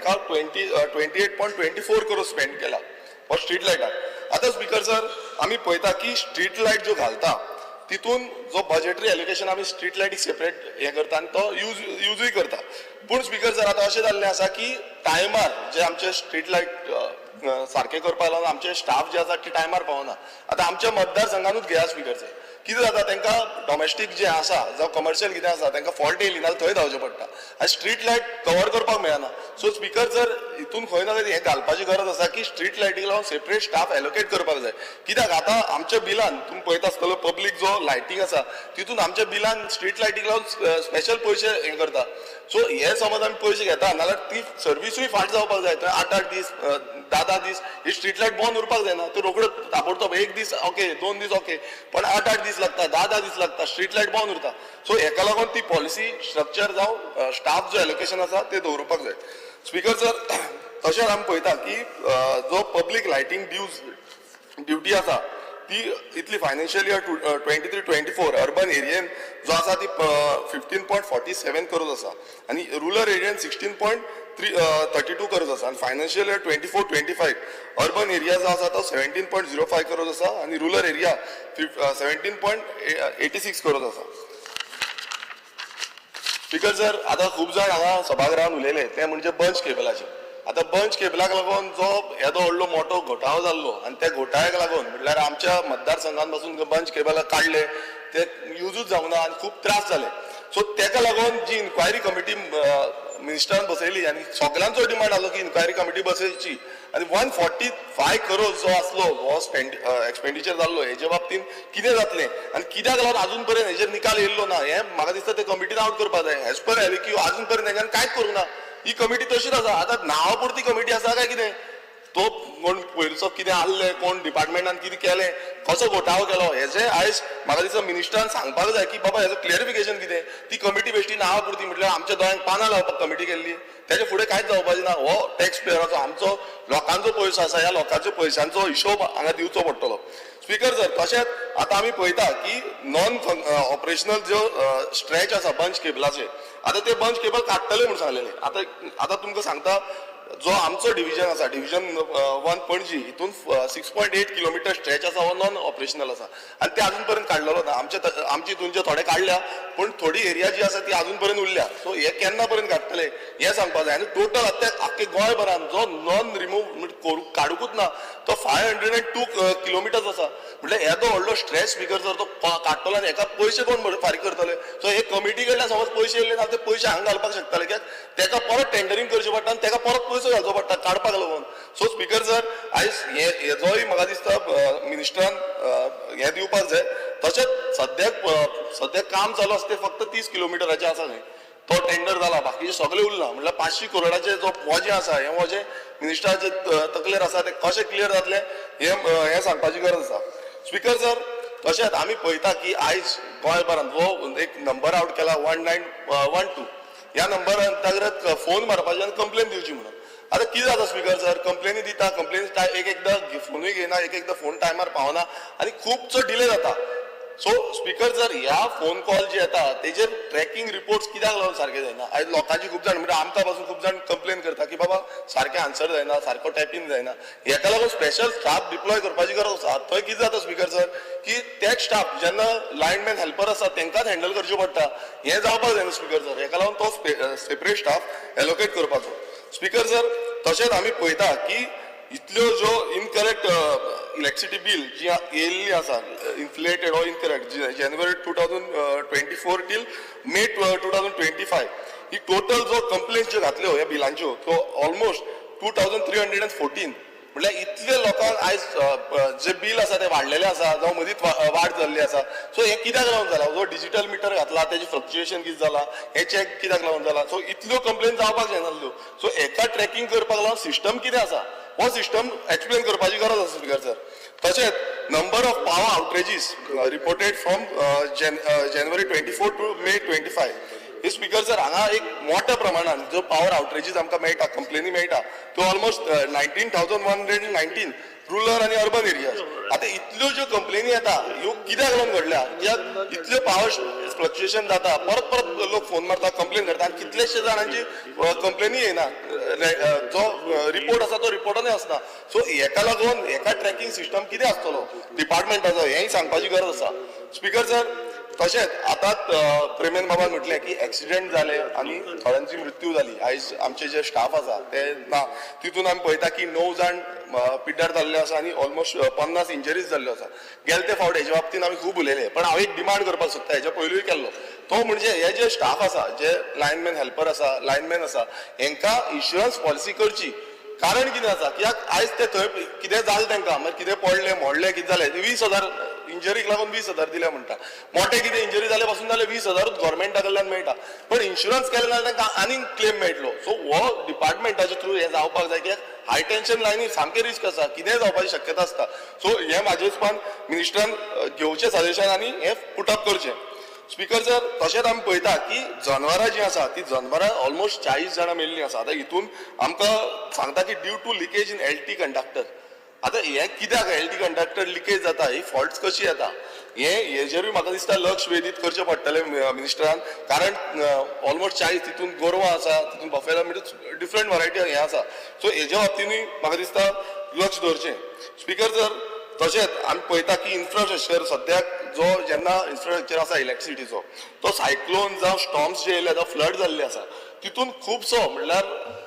हेका 28.24 crore spend केला for street लायटाक. आतां स्पीकर सर, आमी पळयता की स्ट्रीट लायट ज्यो घालता तितून जो बजेटरी एलोकेशन आमी स्ट्रीट लायटीक सेपरेट हें करता आनी तो युजूय करता. पूण स्पीकर सर, आतां अशें जाल्लें आसा की टायमार जे आमचे स्ट्रीट लायट सारकें करपाक लागून आमचे स्टाफ जे आसा ते टायमार पावना. आतां आमच्या मतदारसंघानूच घेया स्पीकर सर, कितें जाता, तांकां डॉमेस्टीक जें आसा जावं कमर्शियल कितें आसा, तांकां फॉल्ट येयली नाल्यार थंय धांवचें पडटा आनी स्ट्रीट लायट कवर करपाक मेळना. सो स्पीकर सर, हितून खंय ना खंय हें घालपाची गरज आसा की स्ट्रीट लायटीक लागून सेपरेट स्टाफ एलोकेट करपाक जाय. कित्याक आतां आमच्या बिलान तुमी पळयता आसतलो, पब्लीक जो लायटींग आसा तितून आमच्या बिलान स्ट्रीट लायटीक लागून स्पेशल पयशे हें करता. सो हे समज आमी पयशे घेता नाल्यार ती सर्विसूय फाट जावपाक जाय. थंय आठ आठ दीस, धा धा दीस ही स्ट्रीट लायट बंद उरपाक जायना. त्यो रोखड्यो ताबडतोब एक दीस ओके, 2 दीस ओके, पण आठ आठ दीस लागता, धा धा दीस लागता, स्ट्रीट लायट बंद उरता. सो हेका लागून ती पॉलिसी स्ट्रक्चर जावं स्टाफ जो एलोकेशन आसा ते दवरुपाक जाय. स्पीकर सर, तशेंच आमी पळयता की जो पब्लीक लायटींग ड्यूज ड्युटी आसा ती इतली financial year 23-24 urban एरियेन जो आसा ती 15.47 crores आसा आनी रुरल एरियेन 16.332 crores आसा. आनी financial year 24-25 urban area जो आसा तो 17.05 crores आसा आनी rural area 17.86 crores आसा. स्पीकर सर, आतां खूब जाण हांगा सभागृहान उलयले ते म्हणजे बंच केबलाचे. आतां बंच केबलाक लागून जो येदो व्हडलो मोठो घोटाळो जाल्लो आनी त्या घोटाळ्याक लागून म्हटल्यार आमच्या मतदारसंघात पासून बंच केबल काडले, ते युजूच जावंक ना आनी खूब त्रास जाले. सो तेका लागून जी इन्क्वायरी कमिटी मिनिस्टरान बसयली आनी सगल्यांचो डिमांड आसलो की इन्क्वायरी कमिटी बसयची आनी 145 करोड जो आसलो हो स्पेंड एक्सपेंडिचर जाल्लो, हेजे बाबतींत कितें जातलें आनी कित्याक लागून अजून पर्यंत हेजेर निकाल येयल्लो ना, हें म्हाका दिसता ते कमिटीन आवट करपाक जाय. एज पर एलक्यू अजून पर्यंत हेज्यान कांयच करूंक ना. ही कमिटी तशीच आसा. आतां नांवा पुरती कमिटी आसा काय कितें? तो कोण पयरचो कितें आहले, कोण डिपार्टमेंटान कितें केलें, कसो घोटाळो केलो, हेजें आयज म्हाका दिसता मिनिस्टरान सांगपाक जाय की बाबा हेजो क्लियरिफिकेशन कितें. ती कमिटी बेश्टी नांवा पुरती, म्हटल्यार आमच्या दोळ्यांक पानां लावपाक कमिटी केल्ली, तेच्या फुडें कांयच जावपाचें ना. हो टॅक्स पेयराचो, आमचो लोकांचो पयसो आसा. ह्या लोकांचो पयशांचो हिशोब हांगा दिवचो पडटलो. स्पीकर सर, तशेंच आतां आमी पळयता की नॉन ऑपरेशनल ज्यो स्ट्रेच आसा बंच केबलाचे, आतां ते बंच केबल काडटले म्हूण सांगलेले. आतां आतां तुमकां सांगता, जो आमचो डिविजन आसा, डिविजन 1 पणजी, हितून 6.8 kilometer stretch आसा हो नॉन ऑपरेशनल आसा आनी ते अजून पर्यंत काडलेलो ना. आमचे आमची हितून जे थोडे काडल्या, पूण थोडी एरिया जी आसा ती अजून पर्यंत उरल्या. सो हे केन्ना पर्यंत काडटले हें सांगपाक जाय. आनी टोटल आतां आख्खे गोंयभरान जो नॉन रिमूव काडुकूच ना तो 502 kilometers आसा. म्हटल्यार येदो व्हडलो स्ट्रेच, स्पीकर सर, तो काडटलो आनी हेका पयशे कोण फारीक करतले? सो हे कमिटी कडल्यान समज पयशे येयले जाल्यार ते पयशे हांगा घालपाक शकताले, कित्याक तेका परत टेंडरींग करचें पडटा आनी तेका परत पयसो घालचो पडटा काडपाक लागून. सो स्पीकर सर, आयज हे हेजोय म्हाका दिसता मिनिस्टरान हें दिवपाक जाय. तशेंच सद्याक सद्याक काम चालू आसा तें फक्त 30 किलोमिटराचें आसा न्हय, तो टेंडर जाला, बाकीचे सगळे उरला. म्हटल्यार 500 करोडाचे जो वजें आसा, हें वजें मिनिस्टराचे तकलेर आसा, तें कशें क्लियर जातलें हें सांगपाची गरज आसा. स्पीकर सर, तशेंच आमी पळयता की आयज गोंयभरांत हो एक नंबर आवट केला, 1912, ह्या नंबर अंतर्गत फोन मारपाची आनी कंप्लेन दिवची म्हणून. आतां कितें जाता स्पीकर सर, कंप्लेनी दिता, कंप्लेनी एक एकदां फोनूय घेयना, एक एकदां फोन टायमार पावना आनी खुबसो डिले जाता. सो स्पीकर सर, ह्या फोन कॉल जे येता तेजेर ट्रॅकिंग रिपोर्ट्स कित्याक लागून सारके जायना? आयज लोकांची खूब जाण, म्हणजे आमकां पासून खूब जाण कंप्लेन करता की बाबा सारकें आन्सर जायना, सारको टॅपीन जायना. हेका लागून स्पेशल स्टाफ डिप्लॉय करपाची गरज आसा. थंय कितें जाता स्पीकर सर, की तेच स्टाफ जेन्ना लायनमॅन हेल्पर आसा तेंकांच हँडल करचें पडटा. हें जावपाक जायना स्पीकर सर. हेका लागून तो सेपरेट स्टाफ एलोकेट करपाचो. स्पीकर सर, तशेंच आमी पळयता की इतल्यो ज्यो इनकरेक्ट इलेक्ट्रिसिटी बील जी येयल्ली आसा, inflated or incorrect, January 2024 till May 2025, he total जो कंप्लेन ज्यो घातल्यो ह्या बिलांच्यो त्यो almost 2314. म्हटल्यार इतले लोकांक आयज जे बील आसा ते वाडलेले आसा जावं मदींच वाड जाल्ली आसा. सो हें कित्याक लागून जाला? जो डिजिटल मिटर घातला तेजें फ्लक्च्युएशन कितें जाला, हें चॅक कित्याक लागून जाला? सो इतल्यो कंप्लेन जावपाक जायनासल्यो. सो हेका ट्रॅकिंग करपाक लागून सिस्टम कितें आसा, हो सिस्टम एक्सप्लेन करपाची गरज आसा स्पीकर सर. तशेंच number of power outages reported from January 24 to May 25. हे स्पीकर सर, हांगा एक मोठ्या प्रमाणात जो पावर आउटरेजीस आमकां मेळटा, कंप्लेनी मेळटा, त्यो ऑलमोस्ट 19,119 रुरल आनी अर्बन एरियाज. आतां इतल्यो ज्यो कंप्लेनी येता, ह्यो कित्याक लागून घडल्या? कित्याक इतल्यो पावर फ्लक्च्युएशन जाता? परत परत लोक फोन मारता, कंप्लेन करता आनी कितलेशे जाणांची कंप्लेनी येना, जो रिपोर्ट आसा तो रिपोर्टानूय आसना. सो हेका लागून हेका ट्रॅकिंग सिस्टम कितें आसतलो डिपार्टमेंटाचो, हेंय सांगपाची गरज आसा. स्पीकर सर, तशेंच आतांच प्रेमेन बाबान म्हटलें की एक्सिडेंट जाले आनी थोड्यांची मृत्यू जाली. आयज आमचे जे स्टाफ आसा ते ना, तितून आमी पळयता की 9 जाण पिड्ड्यार जाल्ले आसा आनी ऑलमोस्ट 50 इंजरीज जाल्ल्यो आसा. गेले ते फावट हेच्या बाबतीन आमी खूब उलयले, पण हांव एक डिमांड करपाक सोदता, हेच्या पयलूय केल्लो, तो म्हणजे हे जे स्टाफ आसा, जे लायनमॅन हेल्पर आसा, लायनमॅन आसा, हेंकां इन्शुरन्स पॉलिसी करची. कारण कितें आसा, कित्याक आयज ते थंय कितें जालें तांकां, मागीर कितें पडलें मोडलें कितें जालें, 20,000 इंजरीक लागून 20,000 दिले म्हणटा. मोठे कितें इंजरी जाले पासून जाल्यार 20,000 गोवोरमेंटा कडल्यान मेळटा, पण इन्शुरन्स केलें जाल्यार तांकां आनीक क्लेम मेळटलो. सो हो डिपार्टमेंटाच्या थ्रू हें जावपाक जाय, कित्याक हाय टेन्शन लायनी सामकें रिस्क आसा, कितेंय जावपाची शक्यता आसता. सो हें म्हाजे हिसपान मिनिस्टरान घेवचें सजेशन आनी हें पुटअप करचें. स्पीकर सर, तशेंच आमी पळयता की जनवरां जीं आसा ती जनवरां ऑलमोस्ट 40 जाणां मेल्लीं आसा. आतां हितून आमकां सांगता की due to leakage in LT conductor. आतां हें कित्याक एल टी कंडक्टर लिकेज जाता, ही फॉल्ट्स कशी येता, हें हेजेरूय म्हाका दिसता लक्ष वेधीत करचें पडटलें मिनिस्टरान. कारण ऑलमोस्ट 40, तितून गोरवां आसा, तितून बफेला, म्हणजे डिफरंट वरायटी हें आसा. सो हेज्या बाबतीनूय म्हाका दिसता लक्ष दवरचें. स्पीकर सर, तशेंच आमी पळयता की इन्फ्रास्ट्रक्चर सद्याक जो जेन्ना इन्फ्रास्ट्रक्चर आसा इलेक्ट्रिसिटीचो, तो सायक्लोन जावं स्टॉर्म्स जे येयले, जावं फ्लड जाल्ले आसा, तितून खुबसो म्हणल्यार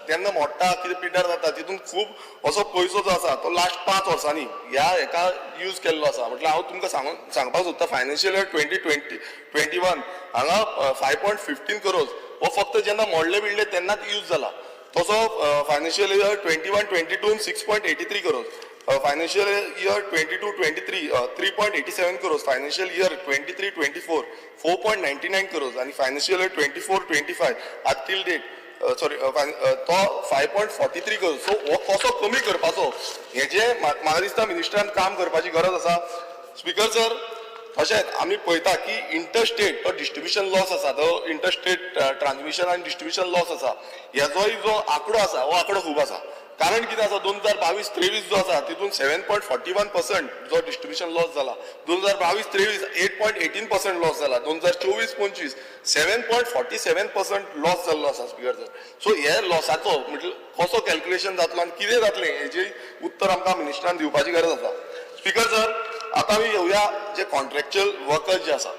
तेन्ना मोडटा, कितें पिड्ड्यार जाता, तितून खूब असो पयसो जो आसा तो लास्ट 5 वर्सांनी ह्या हेका यूज केल्लो आसा. म्हटल्यार हांव तुमकां सांगपाक सोदता, फायनान्शियल इयर 2020-21 हांगा 5.15 करोज हो फक्त जेन्ना मोडले बिडले तेन्नाच यूज जाला. तसो financial year 21-22 6.83 crores, financial year 22-23 3.87 crores, financial year 23-24 4.99 crores आनी फायनान्शियल इयर 24-25 आतां टील डेट, सॉरी, तो 5.43 करोज. सो हो कसो कमी करपाचो हेजें म्हाका दिसता मिनिस्टरान काम करपाची गरज आसा. स्पीकर सर, तशेंच आमी पळयता की इंटरस्टेट तो डिस्ट्रिब्युशन लॉस आसा, तो इंटरस्टेट ट्रान्समिशन आनी डिस्ट्रिब्युशन लॉस आसा, हेजोय जो आंकडो आसा हो आंकडो खूब आसा. कारण कितें आसा, 2022-23 जो आसा तितून 7.41% जो डिस्ट्रिब्युशन लॉस जाला, 2022-23 8.18% लॉस जाला, 2024-25 7.47% लॉस जाल्लो आसा. स्पीकर सर, सो हे लॉसाचो म्हटल्यार कसो कॅल्क्युलेशन जातलो आनी कितें जातलें हेजें उत्तर आमकां मिनिस्टरान दिवपाची गरज आसा. स्पीकर सर, आतां आमी येवया जे कॉन्ट्रॅक्च्युअल वर्कर्स जे आसा.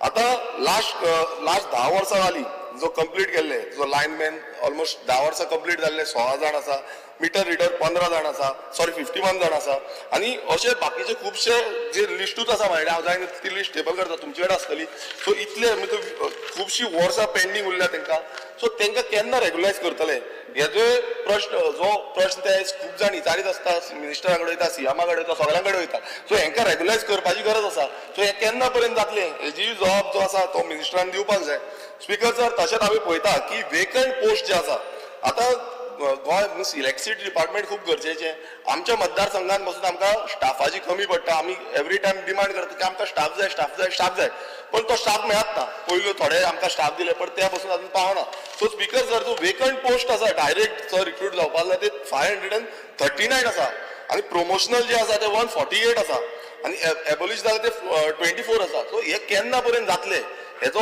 आतां लास्ट लास्ट 10 वर्सां जालीं जो कंप्लीट केल्ले, जो लायनमॅन ऑलमोस्ट 10 वर्सां कंप्लीट जाल्ले 16 जाण आसा, मिटर रिडर 15 जाण आसा, सॉरी, 51 जाण आसा आनी अशे बाकीचे खुबशे जे लिस्टूच आसा म्हाजे कडेन. हांव जायना ती लिस्ट टेबल करता, तुमचे कडेन आसतली. सो इतले म्हणजे खुबशी वर्सां पेंडींग उरल्या तांकां. सो तांकां केन्ना रेगुलायज करतले हेजो प्रश्न, जो प्रश्न ते खूब जाण विचारीत आसता, मिनिस्टरा कडेन वयता, सीएमा कडेन वयता, सगळ्यां कडेन वयता. सो हेंकां रेगुलायज करपाची गरज आसा. सो हें केन्ना पर्यंत जातलें हेजी जबाब जो आसा तो मिनिस्टरान दिवपाक जाय. स्पीकर सर, तशेंच आमी पळयता की वेकंट पोस्ट जे आसा, आतां गोंय मिन्स इलेक्ट्रिसिटी डिपार्टमेंट खूब गरजेचें. आमच्या मतदारसंघात पासून आमकां स्टाफाची कमी पडटा. आमी एवरी टायम डिमांड करता की आमकां स्टाफ जाय, स्टाफ जाय, स्टाफ जाय, पण तो स्टाफ मेळत ना. पयलू थोडे आमकां स्टाफ दिले, पण त्या पासून अजून पावना. सो स्पीकर सर, जो वेकंट पोस्ट आसा, डायरेक्ट जो रिक्रूट जावपाक जाय, ते 539 आसा आनी प्रोमोशनल जे आसा ते 148 आसा आनी एबोलिश जाले ते 24 आसा. सो हे केन्ना पर्यंत जातले, हेचो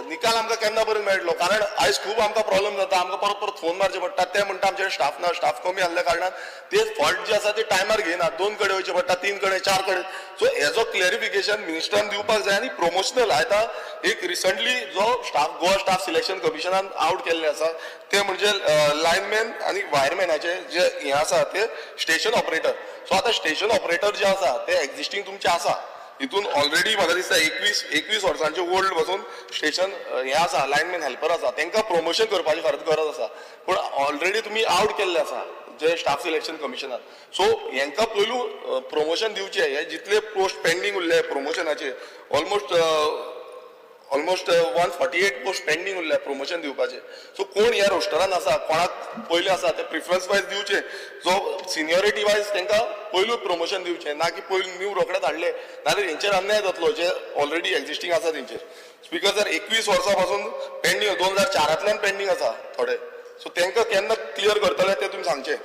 निकाल आमकां केन्ना पर्यंत मेळटलो? कारण आयज खूब आमकां प्रॉब्लम जाता, आमकां परत परत फोन मारचे पडटा. ते म्हणटा आमचे स्टाफ ना, स्टाफ कमी आहल्या कारणान ते फॉल्ट जे आसा ते टायमार घेयना, दोन कडेन वयचे पडटा, तीन कडेन, चार कडेन. सो हेजो क्लॅरिफिकेशन मिनिस्टरान दिवपाक जाय. आनी प्रोमोशनल आतां एक रिसंटली जो स्टाफ गोवा स्टाफ सिलेक्शन कमिशनान आवट केल्ले आसा, ते म्हणजे लायनमॅन आनी वायरमॅनाचे जे हे आसा ते स्टेशन ऑपरेटर. सो आतां स्टेशन ऑपरेटर जे आसा ते एक्झिस्टींग तुमचे आसा, हितून ऑलरेडी म्हाका दिसता 21 वर्सांचे ओल्ड पासून स्टेशन हे आसा, लायनमॅन हेल्पर आसा, तांकां प्रमोशन करपाची खरेंच गरज आसा. पूण ऑलरेडी तुमी आवट केल्ले आसा जे स्टाफ सिलेक्शन कमिशनान, सो हेंकां पयलू प्रमोशन दिवचें. हे जितले पोस्ट पेंडींग उरले प्रमोशनाचे, ऑलमोस्ट ऑलमोस्ट 148 पोस्ट पेंडींग उरल्या प्रमोशन दिवपाचे. सो कोण ह्या रोस्टरान आसा, कोणाक पयलें आसा ते प्रिफरन्स वायज दिवचे, जो सिनियोरिटी वायज तांकां पयलू प्रमोशन दिवचें, ना की पयलू न्यू रोखडेच हाडले नाजाल्यार हेंचेर अन्याय जातलो जे ऑलरेडी एक्झिस्टींग आसा तेंचेर. स्पीकर सर, 21 वर्सां पासून पेंडींग, 2004 पेंडींग आसा थोडे, सो तांकां केन्ना क्लियर करतले ते तुमी सांगचे.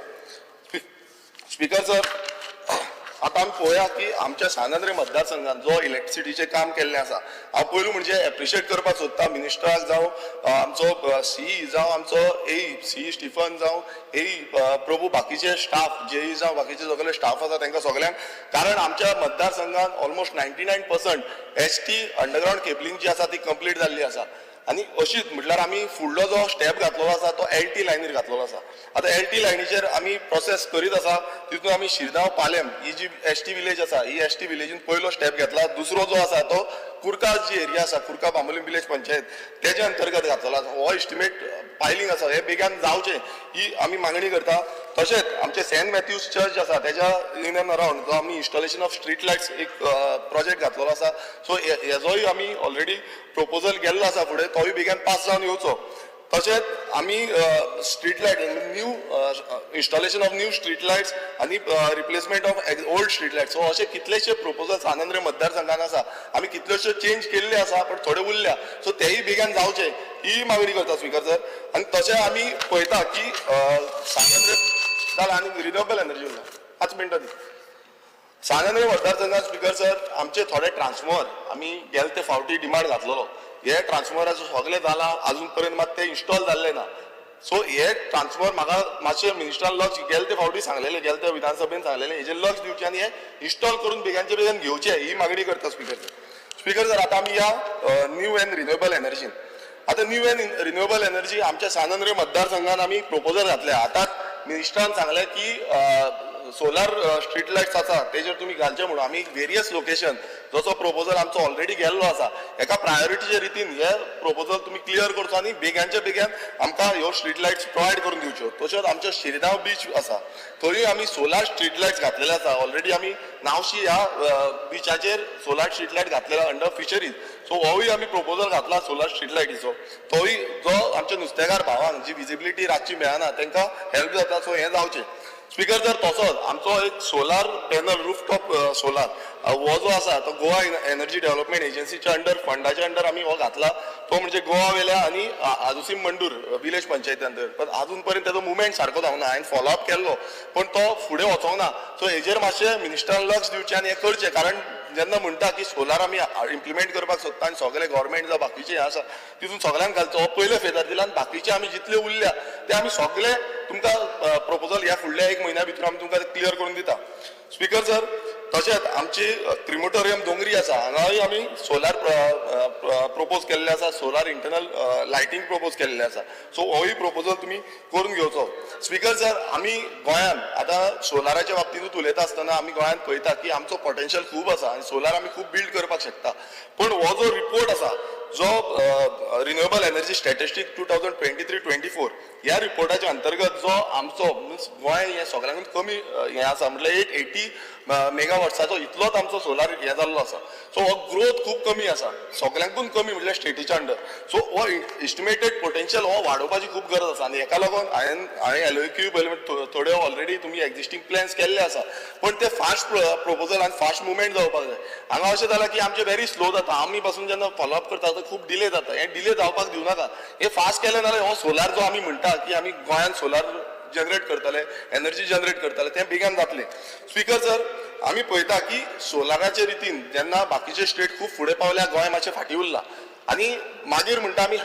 स्पीकर सर, आतां आमी पळोवया की आमच्या सांत आंद्रे मतदारसंघात जो इलेक्ट्रिसिटीचें काम केल्लें आसा, हांव पयलू म्हणजे एप्रिशिएट करपाक सोदता मिनिस्टराक जावं आमचो सीई जावं आमचो एई सीई स्टिफन जावं एई प्रभू, बाकीचे स्टाफ जेई जावं बाकीचे सगळे स्टाफ आसा तांकां सगळ्यांक, कारण आमच्या मतदारसंघात ऑलमोस्ट 99% HT underground cabling जी आसा ती कंप्लीट जाल्ली आसा. आनी अशीच म्हटल्यार आमी फुडलो जो स्टेप घातलेलो आसा तो LT लायनीर घातलेलो आसा. आतां LT लायनीचेर आमी प्रोसेस करीत आसा, तितून आमी शिरगांव पालेम ही जी ST village आसा ही ST विलेजीन पयलो स्टेप घेतला. दुसरो जो आसा तो कुरका जी एरिया आसा, कुरका बांबोलीम विलेज पंचायत तेजे अंतर्गत घातलेलो आसा. हो एस्टिमेट पायलींग आसा, हे बेगान जावचें ही आमी मागणी करता. तशेंच आमचे सेंट मॅथ्यूज चर्च आसा तेज्या इन एंड अरावंड जो आमी इन्स्टॉलेशन ऑफ स्ट्रीट लायट्स एक प्रोजेक्ट घातलेलो आसा, सो हेजोय आमी ऑलरेडी प्रपोजल गेल्लो आसा फुडें, तोय बेगीन पास जावन येवचो. तशेंच आमी street light new installation of new street lights आनी replacement of old street lights, so अशे कितलेशे प्रपोजल सांत आंद्रे मतदारसंघान आसा. आमी कितलेशे चेंज केल्ले आसा पण थोडे उरल्या, सो तेय बेगीन जावचे ही मागणी करता स्पीकर सर. आनी तशें आमी पळयता की सांत आंद्रे जालें आनी रिन्युएबल एनर्जी उरला 5 मिनटां दी. सांत आंद्रे मतदारसंघात स्पीकर सर आमचे थोडे ट्रान्सफॉर्मर आमी गेले ते फावटी डिमांड घातलेलो, हे ट्रान्सफॉर्मराचो सगळें जालां अजून पर्यंत मात ते इन्स्टॉल जाल्ले ना. सो हे ट्रान्सफॉर्मर म्हाका मातशें मिनिस्टरान लक्ष गेले ते फावटी सांगलेले, गेले ते विधानसभेन सांगलेले, हेजेर लक्ष दिवचें आनी हे इन्स्टॉल करून बेगानचे बेगीन घेवचे ही मागणी करता स्पीकर सर. स्पीकर सर, आतां आमी या न्यू एंड रिन्युएबल एनर्जीन. आतां न्यू एंड रिन्युएबल एनर्जी आमच्या सांत आंद्रे मतदारसंघान आमी प्रपोजल घातले. आतां मिनिस्टरान सांगलें की सोलार स्ट्रीट लायट्स आसा तेजेर तुमी घालचे म्हणून. आमी वेरियस लोकेशन जसो प्रपोजल आमचो ऑलरेडी गेल्लो आसा, एका प्रायोरिटीच्या रितीन हे प्रपोजल तुमी क्लियर करचो आनी बेगानच्या बेगीन आमकां ह्यो स्ट्रीट लायट्स प्रोवायड करून दिवच्यो. तशेंच आमच्यो शिरगांव बीच आसा थंय आमी सोलार स्ट्रीट लायट्स घातलेले आसा. ऑलरेडी आमी नावशी ह्या बिचाचेर सोलार स्ट्रीट लायट घातलेला अंडर फिशरीज, सो होवूय आमी प्रपोजल घातला सोलार स्ट्रीट लायटीचो, तोय जो आमच्या नुस्तेकार भावांक जी विजिबिलिटी रातची मेळना तांकां हेल्प जाता, सो हें जावचें. स्पीकर जर, तसोच आमचो एक सोलार पॅनल रुफटॉप सोलार हो जो आसा तो गोवा एनर्जी डेव्हलपमेंट एजन्सीच्या अंडर फंडाच्या अंडर आमी हो घातला, तो म्हणजे गोवा वेल्या आनी आजुसीम मंडूर विलेज पंचायती अंडर, पण अजून पर्यंत तेजो मुवमेंट सारको जावना. हांवें फॉलोअप केल्लो पण तो फुडें वचोंक ना, सो हेजेर मातशें मिनिस्टरान लक्ष दिवचें आनी हें करचें. कारण जेन्ना म्हणटा की सोलार आमी इम्प्लिमेंट करपाक सोदता आनी सगळे गव्हर्मेंट जावं बाकीचे हें आसा तितून सगळ्यांक घालचो, हो पयले फेजार दिला आनी बाकीचे आमी जितले उरल्या ते आमी सगळे तुमकां प्रपोजल ह्या फुडल्या 1 म्हयन्या भितर आमी तुमकां क्लियर करून दिता. स्पीकर सर, तशेंच आमची क्रिमोटोरियम दोंगरी आसा हांगाय आमी सोलार प्रपोज केल्ले आसा, सोलार इंटरनल लायटींग प्रपोज केल्ले आसा, सो होय प्रपोजल तुमी करून घेवचो. स्पीकर सर, आमी गोंयान आतां सोलाराच्या बाबतींतूच उलयता आसतना आमी गोंयांत पळयता की आमचो पोटेन्शियल खूब आसा आनी सोलार आमी खूब बिल्ड करपाक शकता, पण हो जो रिपोर्ट आसा जो रिन्युएबल एनर्जी स्टॅटिस्टीक 2023-24 ह्या रिपोर्टाच्या अंतर्गत जो आमचो मिन्स गोंय हें सगळ्यांकून कमी हें आसा, म्हटल्यार 880 मेगावॉट्साचो इतलोच आमचो सोलार हें जाल्लो आसा. सो हो ग्रोथ खूब कमी आसा, सगळ्यांकून कमी म्हटल्यार स्टेटीच्या अंडर. सो हो एस्टिमेटेड पोटेन्शियल हो वाडोवपाची खूब गरज आसा आनी हेका लागून हांवें LOQ पयलें, थोडे ऑलरेडी तुमी एक्झिस्टींग प्लॅन्स केल्ले आसा, पण ते फास्ट प्रपोजल आनी फास्ट मुवमेंट जावपाक जाय. हांगा अशें जालां की आमचें व्हेरी स्लो जाता, आमी पासून जेन्ना फॉलोअप करता तो खूब डिले जाता. हें डिले जावपाक दिवं नाका, हें फास्ट केलें जाल्यार हो सोलार जो आमी म्हणटा की आमी गोंयांत सोलार जनरेट करतले, एनर्जी जनरेट करतले, तें बेगीन जातलें. स्पीकर सर, आमी पळयता की सोलाराचे रितीन जेन्ना बाकीचे स्टेट खूब फुडें पावल्या, गोंय मातशें फाटीं उरला आनी मागीर म्हणटा आमी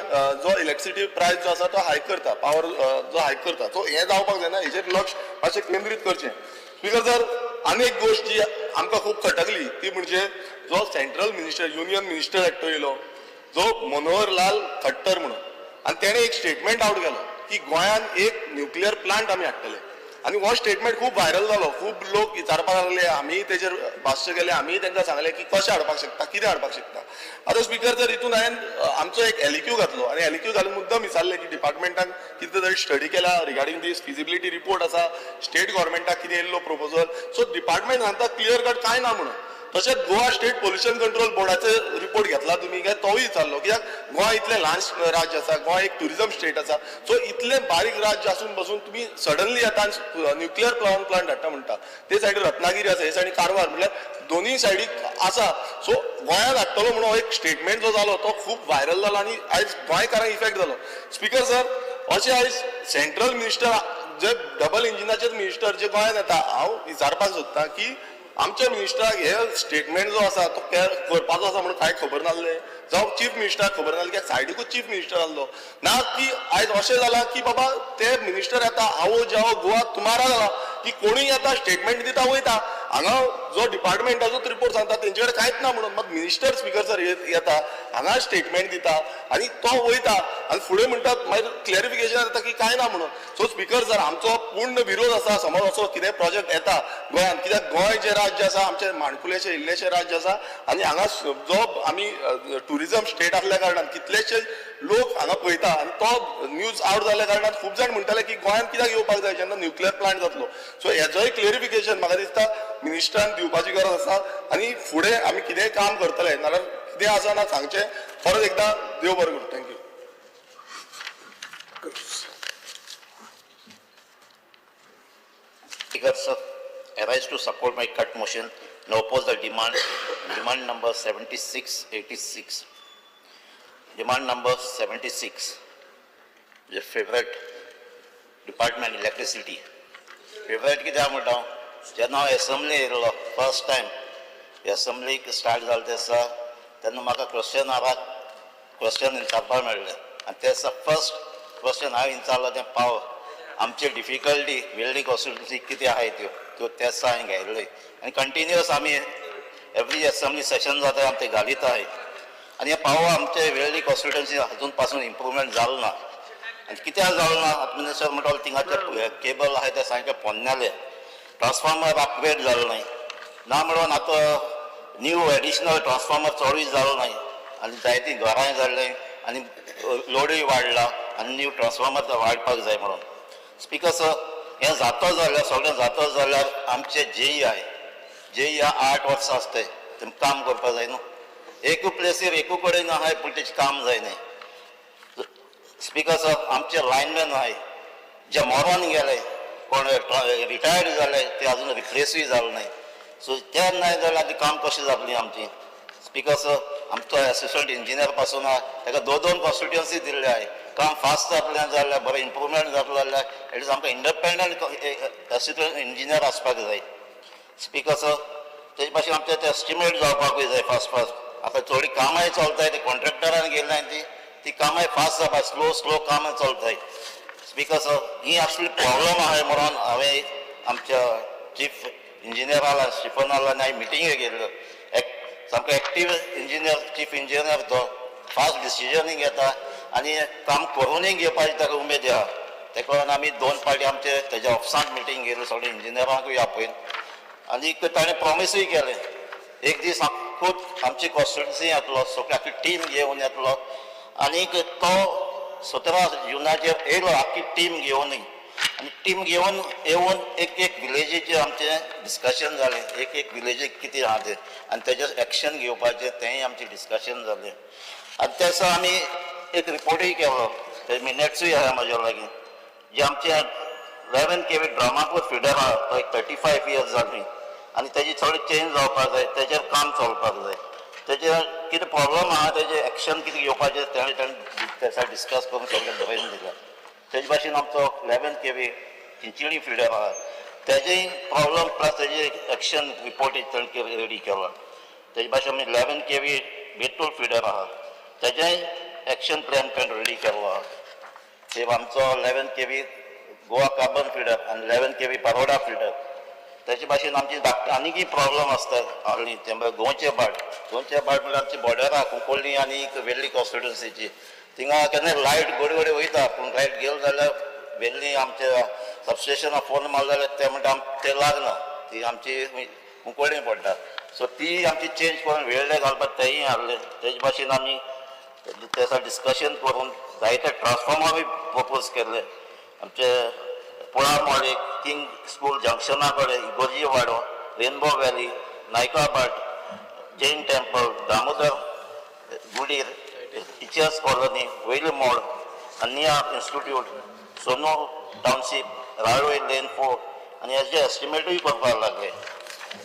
जो इलेक्ट्रिसिटी प्रायस जो आसा तो हायक करता, पावर जो हायक करता, सो हें जावपाक जायना, हेजेर लक्ष मातशें केंद्रीत करचें. स्पीकर सर, आनी एक गोश्ट जी आमकां खूब खटकली ती म्हणजे जो सेंट्रल मिनिस्टर, युनियन मिनिस्टर एकटो येयलो जो मनोहर लाल खट्टर म्हणून, आनी तेणें एक स्टेटमेंट आवट केलो की गोंयांत एक न्युक्लियर प्लांट आमी हाडटले आनी हो स्टेटमेंट खूब व्हायरल जालो. खूब लोक विचारपाक लागले, आमी तेजेर भाश्य केलें, आमी तांकां सांगलें की कशें हाडपाक शकता, कितें हाडपाक शकता. आतां स्पीकर जर, हितून हांवें आमचो एक LEQ घातलो आनी LEQ घालून मुद्दम विचारलें की डिपार्टमेंटान कितें तरी स्टडी केला रिगार्डींग दीस, फिजिबिलिटी रिपोर्ट आसा, स्टेट गव्हर्मेंटाक कितें येयल्लो प्रपोजल. सो डिपार्टमेंट सांगता क्लियर कट कांय ना म्हणून. तशेंच गोवा स्टेट पोल्युशन कंट्रोल बोर्डाचो रिपोर्ट घेतला तुमी काय तोय विचारलो, कित्याक गोंय इतलें ल्हान राज्य आसा, गोंय एक ट्युरिजम स्टेट आसा, सो इतलें बारीक राज्य आसून बसून तुमी सडनली आतां न्युक्लियर पावर प्लांट हाडटा म्हणटा. ते सायडीन रत्नागिरी आसा, हे सायडीन कारवार, म्हणल्यार दोनूय सायडीक आसा. सो गोंयांत हाडटलो म्हणून हो एक स्टेटमेंट जो जालो तो खूब व्हायरल जालो आनी आयज गोंयकारांक इफेक्ट जालो. स्पीकर सर, अशें आयज सेंट्रल मिनिस्टर जे डबल इंजिनाचेच मिनिस्टर जे गोंयांत येता, हांव विचारपाक सोदतां की आमच्या मिनिस्टराक हे स्टेटमेंट जो आसा तो करपाचो आसा म्हणून कांय खबर नासलें, जावं चीफ मिनिस्टराक खबर नासलें, कित्याक सायडीकूच चीफ मिनिस्टर आसलो ना की आयज अशें जालां की बाबा ते मिनिस्टर येता आवो जावो गोवा तुमारा जाला की कोणूय येता स्टेटमेंट दिता वयता, हांगा जो डिपार्टमेंटाचोच रिपोर्ट सांगता तेंचे कडेन कांयच ना म्हणून. मात मिनिस्टर स्पीकर सर येता हांगा स्टेटमेंट दिता आनी तो वयता आनी फुडें म्हणटात मागीर क्लॅरिफिकेशन येता की कांय ना म्हणून. सो स्पीकर सर, आमचो पूर्ण विरोध आसा समज असो कितें प्रोजेक्ट येता गोंयांत, कित्याक गोंय जें राज्य आसा आमचें माणकुलेशें इल्लेशें राज्य आसा आनी हांगा जो आमी ट्युरिजम स्टेट आसल्या कारणान कितलेशे लोक हांगा पळयता आनी तो न्यूज आवट जाल्ल्या कारणान खूब जाण म्हणटाले की गोंयांत कित्याक येवपाक जाय जेन्ना न्युक्लियर प्लांट जातलो. सो हेजोय क्लेरिफिकेशन म्हाका दिसता मिनिस्टरान दिवपाची गरज आसा आनी फुडें आमी कितेंय काम करतले नाल्यार कितें आसा ना सांगचें. परत एकदां देव बरें करूं. Thank you. Speaker sir, I rise to support my cut motion and oppose the demand number 7686. Demand number 76, the favorite department electricity. Favorite कित्याक म्हणटा, जेन्ना हांव एसेंब्ली येयल्लो फर्स्ट टायम एसेंब्लीक स्टार्ट जालें ते दिसा, तेन्ना म्हाका क्वेश्चन आराक क्वेश्चन विचारपाक मेळ्ळें आनी ते दिसा फर्स्ट क्वेश्चन हांवें विचारलो तें पावर आमची डिफिकल्टी वेल्डिंग कॉन्स्टिट्युन्सी कितें आहाय त्यो त्या दिसा हांवें घायल्ल्यो आनी कंटिन्युअस आमी एवरी एसेंब्ली सेशन जाता आमी ते घालीत आहाय आनी हे पावर आमचे वेल्डिंग कॉन्स्टिट्युन्सी अजून पासून इम्प्रुवमेंट जालो ना आनी कित्याक जालो ना आतां मिनिस्टर म्हणटालो थिंगाचे केबल आहाय ते सामके पोन्नेले, ट्रान्सफॉर्मर अपग्रेड जालो न्हय ना म्हणून आतां न्यू एडिशनल ट्रान्सफॉर्मर चडूय जालो न्हय आनी जायतीं घरांय जाल्लीं आनी लोडूय वाडला आनी न्यू ट्रान्सफॉर्मर वाडपाक जाय म्हणून. स्पीकर सर, हें जाता जाल्यार सगळें जाता जाल्यार आमचे जेई जेई 8 वर्सां आसताय तेम काम करपाक जाय न्हू, एकू प्लेसीर एकू कडेन आहाय पूण तेजें काम जायना. स्पीकर सर, आमचे लायनमॅन आहाय जे मरोन गेले, कोण रिटायर्ड जाले ते अजून रिप्लेसूय जाले न्हय, सो ते नाय जाल्यार आतां काम कशें जातलें आमचें. स्पीकर सर, आमचो एसिस्टंट इंजिनियर पासून आहा ताका 2-2 कॉन्स्टिट्युन्सी दिल्ले आहाय, काम फास्ट जातलें जाल्यार बरें इम्प्रुवमेंट जातलें जाल्यार एटलीस्ट आमकां इंडिपेंडंट एसिस्टंट इंजिनियर आसपाक जाय. स्पीकर सर, तेजे भाशेन आमचें ते एस्टिमेट जावपाकूय जाय फास्ट फास्ट. आतां थोडीं कामांय चलताय ते कॉन्ट्रॅक्टरान गेल्ल्यान ती कामांय फास्ट जावपा, स्लो स्लो कामां चलताय. स्पीकर सर, ही असली प्रॉब्लम आहाय म्हणून हांवें आमच्या चीफ इंजिनियराला स्टिफनाला आनी हांवें मिटिंगे गेल्ल्यो. सामको एक्टीव इंजिनियर चीफ इंजिनियर तो फास्ट डिसिजनूय घेता आनी काम करुनूय घेवपाची ताका उमेद आहा. तेका लागून आमी 2 फावटी आमचे तेज्या ऑफिसांत मिटींग घेयली, सगळे इंजिनियरांकूय आपयन आनी ताणें प्रॉमिसूय केलें एक दीस खूब आमची कॉन्स्टिट्युन्सी येतलो, सगळी आख्खी टीम घेवन येतलो आनीक तो 17 जुनाचेर येयलो आख्खी टीम घेवनूय आनी टीम घेवन येवन एक एक विलेजीचें आमचें डिस्कशन जालें, एक एक विलेजीक कितें आहा तें आनी तेजेर एक्शन घेवपाचें तेंय आमचें डिस्कशन जालें. आनी त्या दिसा आमी एक रिपोर्टूय केलो, ते मिनट्सूय आहा म्हाज्या लागीं, जे आमचे 11 kV Dramapur feeder आहा तो एक 35 इयर्स जाली आनी तेजी चड चेंज जावपाक जाय, तेजेर काम चलपाक जाय, तेजेर कितें प्रॉब्लम आहा तेजेर एक्शन कितें घेवपाचें तेणें तेणें डिस्कस करून सगळें बरोवन दिलां. तेजे भाशेन आमचो 11 kV Chinchinim feeder आहा तेजेय प्रॉब्लम प्लस तेजे एक्शन रिपोर्ट ताणें रेडी केला. तेजे भाशेन आमी 11 kV Betul feeder आहा तेजेय एक्शन प्लॅन ताणें रेडी केल्लो आहा. ते आमचो 11 kV Goa carbon feeder आनी 11 kV Paroda feeder. तेजे भाशेन आमची आनीकय प्रॉब्लम आसता आहली ते म्हळ्यार गोंयचे भाट, गोंयचे भाट म्हणल्यार आमची बॉर्डर आहा कुंकळ्ळी आनी वेर्ली कॉन्स्टिट्युन्सीची, थिंगा केन्ना लायट गोडी गोडी वयता पूण लायट गेली जाल्यार वेर्ली आमच्या सबस्टेशनाक फोन मारलो जाल्यार ते म्हणटा ते लागना, ती आमची कुंकळ्ळी पडटा. सो ती आमची चेंज करून वेर्ले घालपाक तेंय आहलें. तेजे भाशेन आमी तेसा डिस्कशन करून जायते ट्रान्सफॉर्मरूय प्रपोज केल्ले आमचे पोळामोळे, किंग स्कूल जंक्शना कडेन, इगोर्जी वाडो, rainbow valley, Naikabat, Jain temple, Damodar Gudir, teachers colony, Veli Mod, Anya institute, Sono township, Raloi lane 4. आनी हेजे एस्टिमेटूय करपाक लागले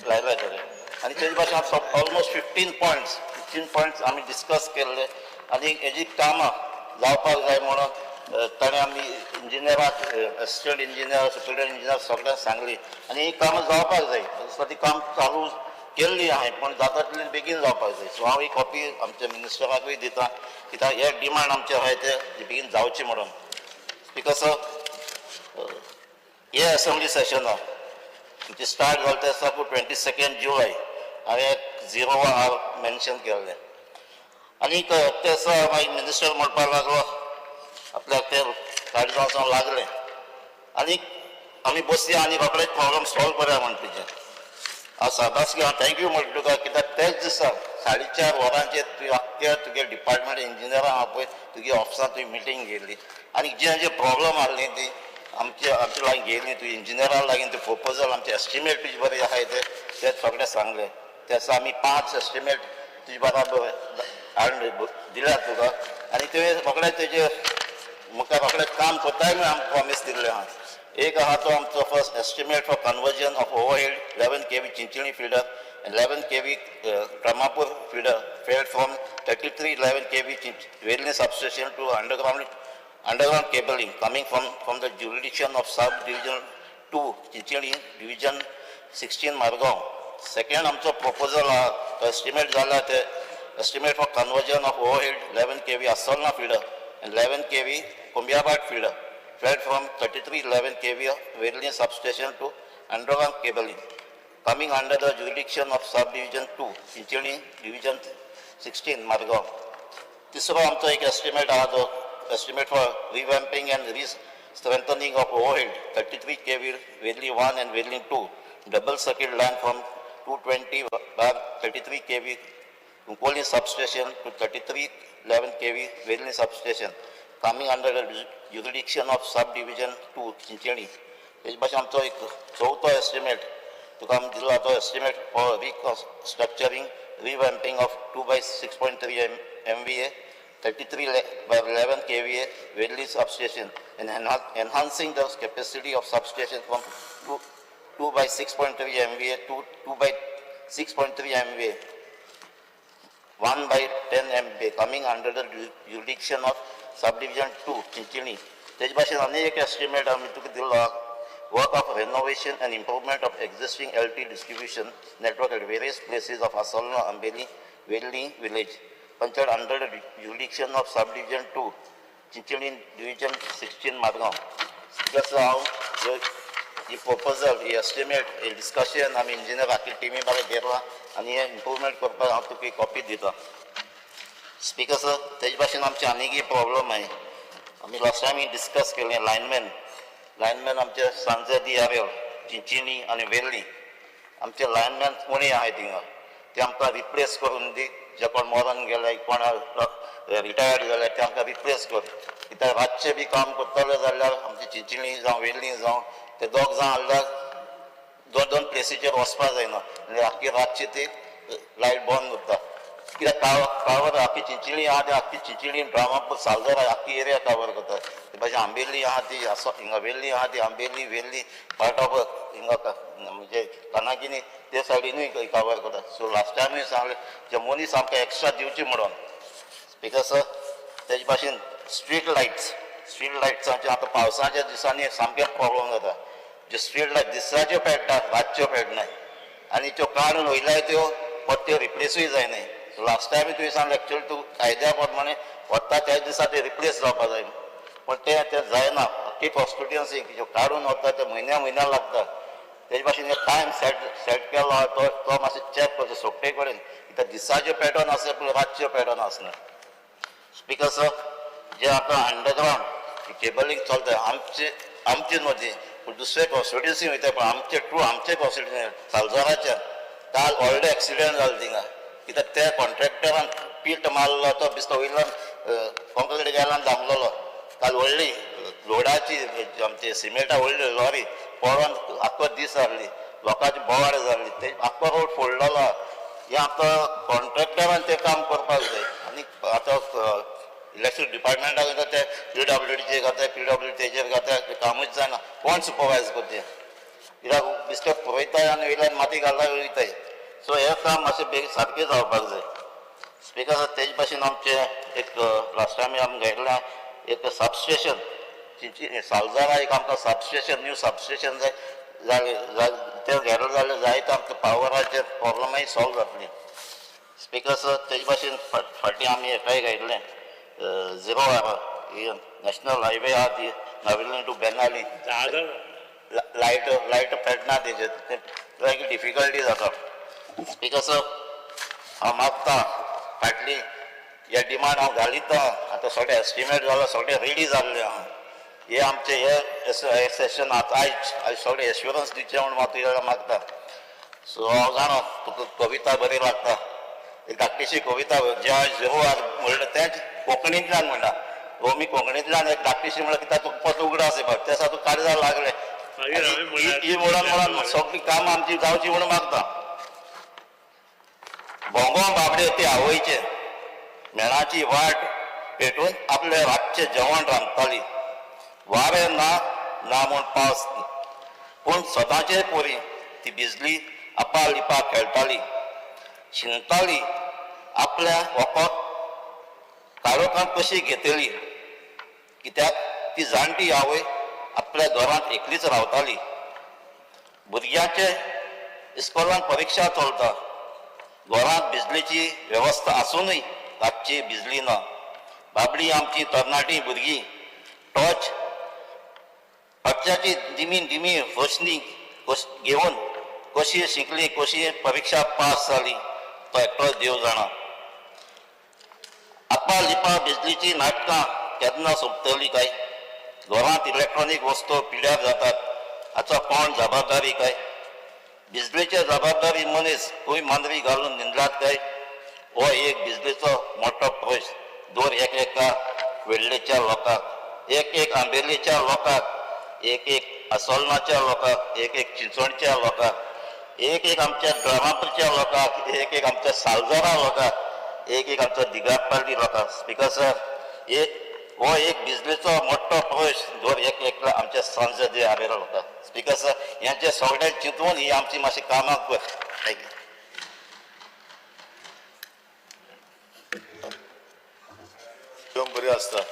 लायले सगळे. आनी तेजे भाशेन ऑलमोस्ट 15 पॉयंट्स आमी डिस्कस केल्ले आनी हेजी कामां जावपाक जाय म्हणून ताणें आमी इंजिनियराक, असिस्टंट इंजिनियर, सुपरिटेंडंट इंजिनियर सगळ्यांक सांगली आनी ही कामां जावपाक जाय. ती काम चालू केल्ली आहाय, पूण जाता तितले बेगीन जावपाक जाय. सो हांव ही कॉपी आमच्या मिनिस्टराकूय दिता, कित्याक हे डिमांड आमचे आहाय ते बेगीन जावचे म्हणून. स्पीकर सर, हे असेंब्ली सेशनाक आमचे स्टार्ट जालें ते आसा 22 जुलय हांवें झिरो आर मेन्शन केल्लें. आनी ते दिसा मागीर मिनिस्टर म्हणपाक लागलो आपल्याक ते काडीत वचोंक लागलें आनी आमी बसया आनी रोखडेच प्रॉब्लम सॉल्व करया म्हण. तुजें हांव शाबासकी, हांव thank you म्हणटा तुका, कित्याक तेच दिसा 4:30 वरांचेर तुवें आख्ख्या तुगे डिपार्टमेंट इंजिनियरां आपय, तुगे ऑफिसांत तुवें मिटींग घेयली आनी जे जे प्रॉब्लम आहली ती आमचे आमचे लागीं घेयली तुवें. इंजिनियरां लागीं ते प्रपोजल, आमचे एस्टिमेट तुजे बरें आहाय ते ते सगळे सांगले. ते दिसा आमी पांच एस्टिमेट तुजे बराबर हाडून दिल्यात तुका आनी तुवें रोखडें तेजे मुखार रोखडें काम करताय म्हूण आमकां प्रॉमीस दिल्लें आहा. एक आहा तो आमचो first estimate for conversion of overhead 11 kV Chinchinim feeder and 11 kV Dramapur feeder fed from 33 11 kV Vellim substation to underground cabling coming from the jurisdiction of sub division 2 Chinchinim, division 16 Margao. Second आमचो proposal आहा तो estimate जाला ते estimate for conversion of overhead 11 kV Assolna feeder and 11 kV Kombiabat feeder fed from 33 11 kV of Vellim substation to underground cabling coming under the jurisdiction of subdivision 2 Chinchinim, division 16 Margao. तिसरो आमचो एक estimate आहा तो estimate for revamping and re-strengthening of overhead 33 kV Vellim 1 and Vellim 2 double circuit line from 220/33 kV Cuncolim substation to 33 11 kV Vellim substation coming under the jurisdiction of subdivision 2 Chinchinim. तेज भाशेन आमचो एक चवथो एस्टिमेट तुका आमी दिला तो estimate for restructuring, revamping of 2 by 6.3 MVA 33 by 11 kVA Vellim substation and enhancing the capacity of substation from 2 by 6.3 MVA to 2 by 6.3 MVA 1 by 10 MVA coming under the jurisdiction of subdivision 2 Chinchinim. तेज भाशेन आनी एक estimate आमी तुका दिलो, work of renovation and improvement of existing LT distribution network at various places of Assolna, Ambeli, Vellim village, panchayat under the jurisdiction of subdivision 2, Chinchinim, division 16 Margao. Speaker, हांव ही proposal, ही estimate, ही discussion आमी engineer आखी टिमी बरें घेतला आनी हे improvement करपाक हांव तुका कॉपी दिता. स्पीकर सर, तेज भाशेन आमचे आनीकय प्रॉब्लम आहे. आमी लास्ट टायम डिस्कस केलें लायनमॅन. लायनमॅन आमचे सांजे दियारेल, चिंचिणी आनी वेल्ली आमचे लायनमॅन कोणी आहाय थिंगा, ते आमकां रिप्लेस करून दी. जे कोण मरोन गेले, कोण रिटायर्ड जाले, ते आमकां रिप्लेस कर, कित्याक रातचें बी काम करतले जाल्यार आमचे चिंचिणी जावं वेल्ली जावं ते दोग जाण आहल्यार दोन दोन प्लेसीचेर वचपा जायना आनी आख्खी रातची ती लायट बंद उरता, कित्याक कावर आख्खी चिंचिणी आहा ती आख्खी चिंचिणी, ड्रामापूर, सालजरा आख्खी एरिया कवर करता. ते भाशेन आंबेली आहा ती आसो हिंगा वेल्ली आहा ती आंबेली, वेल्ली, पार्ट ऑफ हिंगा म्हणजे कानागिनी ते सायडीनूय कवर करता. सो लास्ट टायमूय सांगलें जे मनीस आमकां एक्स्ट्रा दिवची म्हणून. स्पीकर सर, तेज भाशेन स्ट्रीट लायट्स, स्ट्रीट लायट्सांचे आतां पावसाच्या दिसांनी सामकें प्रॉब्लम जाता. ज्यो स्ट्रीट लायट दिसाच्यो पेट्टा, रातच्यो पेटनाय आनी त्यो काडून वयल्यार त्यो परत्यो रिप्लेसूय जायनाय. सो लास्ट टायम तुवें सांगलें, एक्चुअली तूं कायद्या प्रमाणे वता त्याच दिसा ते रिप्लेस जावपा जाय, पूण तें तें जायना. आख्खी कॉन्स्टिट्युएन्सी ज्यो काडून वता ते म्हयन्या म्हयन्या लागता. तेजे भाशेन टायम सेट केलो आहा तो तो मातसो चॅक करचो सोगटे कडेन, कित्याक दिसाच्यो पॅटर्न आसा पूण रातच्यो पॅटर्न आसना. स्पीकर सर, जे आतां अंडरग्रावंड केबलिंग चलता आमचे आमचे न्हू ती, पूण दुसरे कॉन्स्टिट्युन्सी वयता, पूण आमचे ट्रू आमचे कॉन्स्टिट्युन्सी सालजोराच्यान काल व्हडले एक्सिडंट जालो थिंगा, कित्याक त्या कॉन्ट्रॅक्टरान पीट मारलो, तो बिस्तो वयल्यान कॉन्क्रीट गेल्यान दामलेलो. काल व्हडली लोडाची आमचे सिमेंटा व्हडली लॉरी पडोन आख्खो दीस जाल्ली, लोकांची बोवाळ जाल्ली. ते आख्खो रोड फोडलेलो आहा. हें आतां कॉन्ट्रॅक्टरान तें काम करपाक जाय. आनी आतां इलेक्ट्रीक डिपार्टमेंटाक वयता ते पीडब्ल्यूडीचेर घाताय, पीडब्ल्यू तेजेर घाताय, तें कामूच जायना. कोण सुपरवायज करचें? कित्याक बिस्टे पुरयताय आनी वयल्यान माती घालता वयताय. सो हें काम मातशें बेगीन सारकें जावपाक जाय. स्पिकर सर, तेज भाशेन आमचें एक लास्ट टायम आमी घेतलां एक सबस्टेशन चिंची सालजारा, एक आमकां सबस्टेशन, न्यू सबस्टेशन जाय जालें. तें घेतलें जाल्यार जायते आमकां पावराचेर प्रॉब्लमय सॉल्व जातली. स्पिकर सर, तेज भाशेन फाटीं आमी हेकाय घेतलें, झिरो our national highway आहा ती Navelim to Benaulim. Dadar. Light light पेटना तेजेर, ते डिफिकल्टी जाता. स्पिकर सर, हांव मागता फाटली हे डिमांड हांव घालीत. आतां सगळें एस्टिमेट जाला, सगळें रेडी जाल्लें आहा. हे आमचे हे सेशन आतां आयज आयज सगळें एश्युरन्स दिवचें म्हूण हांव तुज्या कडेन मागता. सो हांव जाणा तुका कविता बरी लागता. एक धाकटीशी कविता ज्या झिरो our म्हणलें तेंच कोंकणींतल्यान म्हणटा. हो मी कोंकणींतल्यान एक धाकटीशी म्हणल्यार कित्याक तुका परतो उगडास येवपाक त्या दिसा तुका काळजार लागलें. मागीर हांवें म्हणल्यार ही म्हणून म्हणून सगळीं कामां आमची जावची म्हणून मागता. भोंगो बाबडे ते आवयचे मेणाची वाट पेटून आपले रातचें जेवण रांदताली. वारें ना ना म्हूण पावस, पूण सदांचे परी ती भिजली, आपा लिपा खेळटाली, शिंदताली आपल्या वखद काळोखांत कशी घेतली, कित्याक ती जाणटी आवय आपल्या घरांत एकलीच रावताली. भुरग्यांचे इस्कोलांत परिक्षा चलता, घरांत बिजलीची वेवस्था आसुनूय रातची बिजली ना. बाबडी आमची तरणाटी भुरगीं टॉर्च टॉर्चाची दिमी दिमी रोशनी घेवन कशी शिकली, कशी परिक्षा पास जाली, तो एकटोच देव जाणा. आपा लिपा बिजलीची नाटकां केन्ना सोंपतली काय? घरांत इलेक्ट्रॉनीक वस्तू पिड्यार जातात, हाचो कोण जबाबदारी काय? बिजलीचे जबाबदारी मनीस खंय मांद्री घालून न्हिदलात काय? हो एक बिजलीचो मोठो प्रश्न दर एक एका वेल्लेच्या लोकांक, एक एक आंबेलीच्या लोकांक, एक एक आसोलनाच्या लोकांक, एक एक चिंचवणच्या लोकांक, एक एक आमच्या ड्रामापूरच्या लोकांक, एक एक आमच्या सालजरा लोकांक, एक एक आमच्या दिगापाली लोकांक. स्पिकर सर, एक हो एक बिजलीचो मोठो प्रश्न दर एक एकला आमच्या संसदीय आरेरा लोकांक. स्पिकर सर, हेंचे सगळें चिंतून ही आमची मातशी कामां कर. Thank you. एकदम बरी आसता.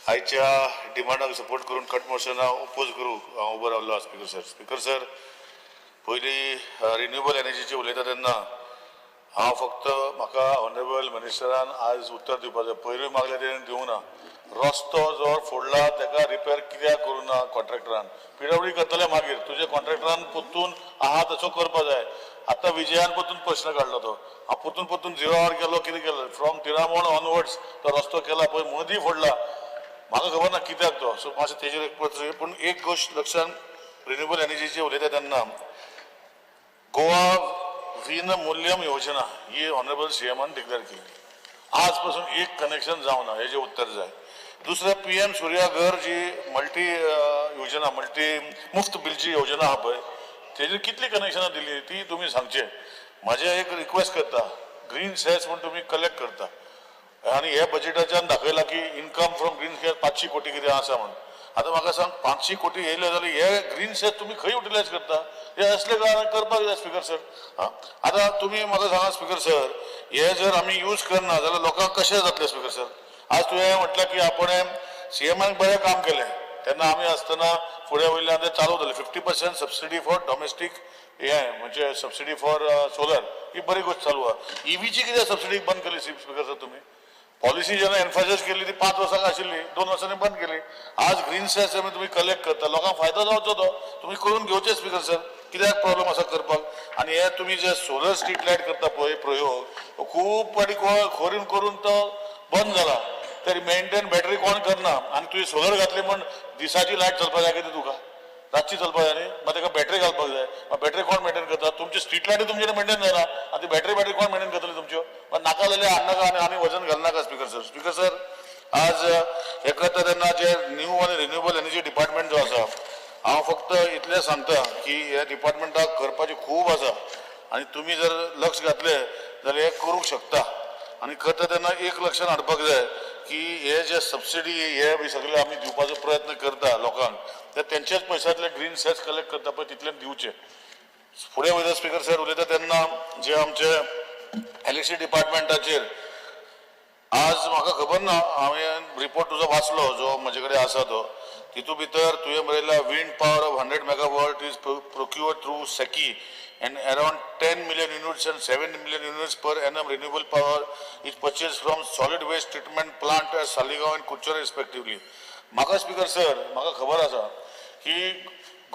आयच्या डिमांडाक सपोर्ट करून कट मोशनाक ओपोज करूंक हांव उबो रावलो. स्पिकर सर, स्पिकर सर, पयलीं रिन्युएबल एनर्जीची उलयता तेन्ना हांव फक्त म्हाका ऑनरेबल मिनिस्टरान आज उत्तर दिवपाक जाय. पयरूय मागलें, तेणें दिवंक ना. रस्तो जो फोडला ताका रिपेर कित्याक करूं ना कॉन्ट्रॅक्टरान? पीडब्ल्यूडी करतले मागीर, तुजे कॉन्ट्रॅक्टरान परतून आहा तसो करपा जाय. आतां विजयान परतून प्रश्न काडलो तो. हांव परतून परतून झिरो our गेलो, कितें केलें, फ्रॉम तिरामोण ऑनवर्ड्स तो रस्तो केला पळय, मदीं फोडला, म्हाका खबर ना कित्याक तो. सो मातशें तेजेर एक प्रश्न. पूण एक गोश्ट लक्षान, रिन्युएबल एनर्जीची उलयता तेन्ना गोवा वीन मूल्यम योजना ही ऑनरेबल सीएमान डिक्लेअर केली, आज पासून एक कनेक्शन जावना, हेजें उत्तर जाय. दुसरें, पीएम सूर्या घर जी मल्टी योजना, मल्टी मुफ्त बिलची योजना आहा पळय, तेजेर कितली कनेक्शनां दिली ती तुमी सांगचें. म्हाजें एक रिक्वेस्ट करता, ग्रीन सेस म्हूण तुमी कलेक्ट करता आनी हे बजेटाच्यान दाखयलां की इन्कम फ्रॉम ग्रीन सेस 500 कोटी कितें आसा म्हूण. आतां म्हाका सांग, 500 कोटी येयले जाल्यार हे ग्रीन सेस तुमी खंय युटिलायज करता? हे असले कारण करपाक जाय स्पिकर सर. आं, आतां तुमी म्हाका सांगा स्पिकर सर, हे जर आमी यूज करना जाल्यार लोकांक कशें जातलें? स्पिकर सर, आज तुवें म्हटलें की आपण सीएमान बरें काम केलें. तेन्ना आमी आसतना फुडें वयल्यान ते चालू जालें, 50% सबसिडी फॉर डॉमेस्टीक हे, म्हणजे सबसिडी फॉर सोलर, ही बरी गोश्ट चालू आहा. ईव्हीची कित्याक सबसिडी बंद केली स्पिकर सर तुमी? पॉलिसी जेन्ना एनफासायज केली ती 5 वर्सां आशिल्ली, 2 वर्सांनी बंद केली. आज ग्रीन सेस तुमी कलेक्ट करता, लोकांक फायदो जावचो तो तुमी करून घेवचे. स्पिकर सर, कित्याक प्रॉब्लम आसा करपाक? आनी हे तुमी जे सोलर स्ट्रीट लायट करता पळय प्रयोग, तो खूब फाटी करून करून तो बंद जाला. तरी मेंटेन बॅटरी कोण करना. आनी तुवें सोलर घातली म्हण दिसाची लायट चलपाक जाय कितें तुका? रातची चलपाक जाय न्ही? मागीर ताका बॅटरी घालपाक जाय. मागीर बॅटरी कोण मेंटेन करता? तुमची स्ट्रीट लायटी तुमचे मेंटेन जायना, आनी ती बॅटरी बॅटरी कोण मेंटेन करतली तुमच्यो? मागीर नाका जाल्यार हाडनाका आनी आनी वजन घालनाका स्पिकर सर. स्पिकर सर, आज हे करता तेन्ना जे न्यू आनी रिन्युएबल एनर्जी डिपार्टमेंट जो आसा, हांव फक्त इतलें सांगता की ह्या डिपार्टमेंटाक करपाचें खूब आसा. आनी तुमी जर लक्ष घातलें जाल्यार हें करूंक शकता. आनी करता तेन्ना एक लक्षान हाडपाक जाय की हे जे सबसिडी हे बी सगळे आमी दिवपाचो प्रयत्न करता लोकांक, ते तेंच्याच पयशांतले ग्रीन सेस कलेक्ट करता पळय तितले दिवचे. फुडें वयता स्पिकर सर, उलयता तेन्ना जे आमचे इलेक्ट्रिसिटी डिपार्टमेंटाचेर आज म्हाका खबर ना, हांवें रिपोर्ट तुजो वाचलो जो म्हजे कडेन आसा तो, तितू भितर तुवें बरयला wind power of 100 megawatt is procured through SECI and around 10 million units and 7 million units per annum renewable power is purchased from solid waste treatment plant at Saligao and Curchorem respectively. म्हाका speaker sir, म्हाका खबर आसा की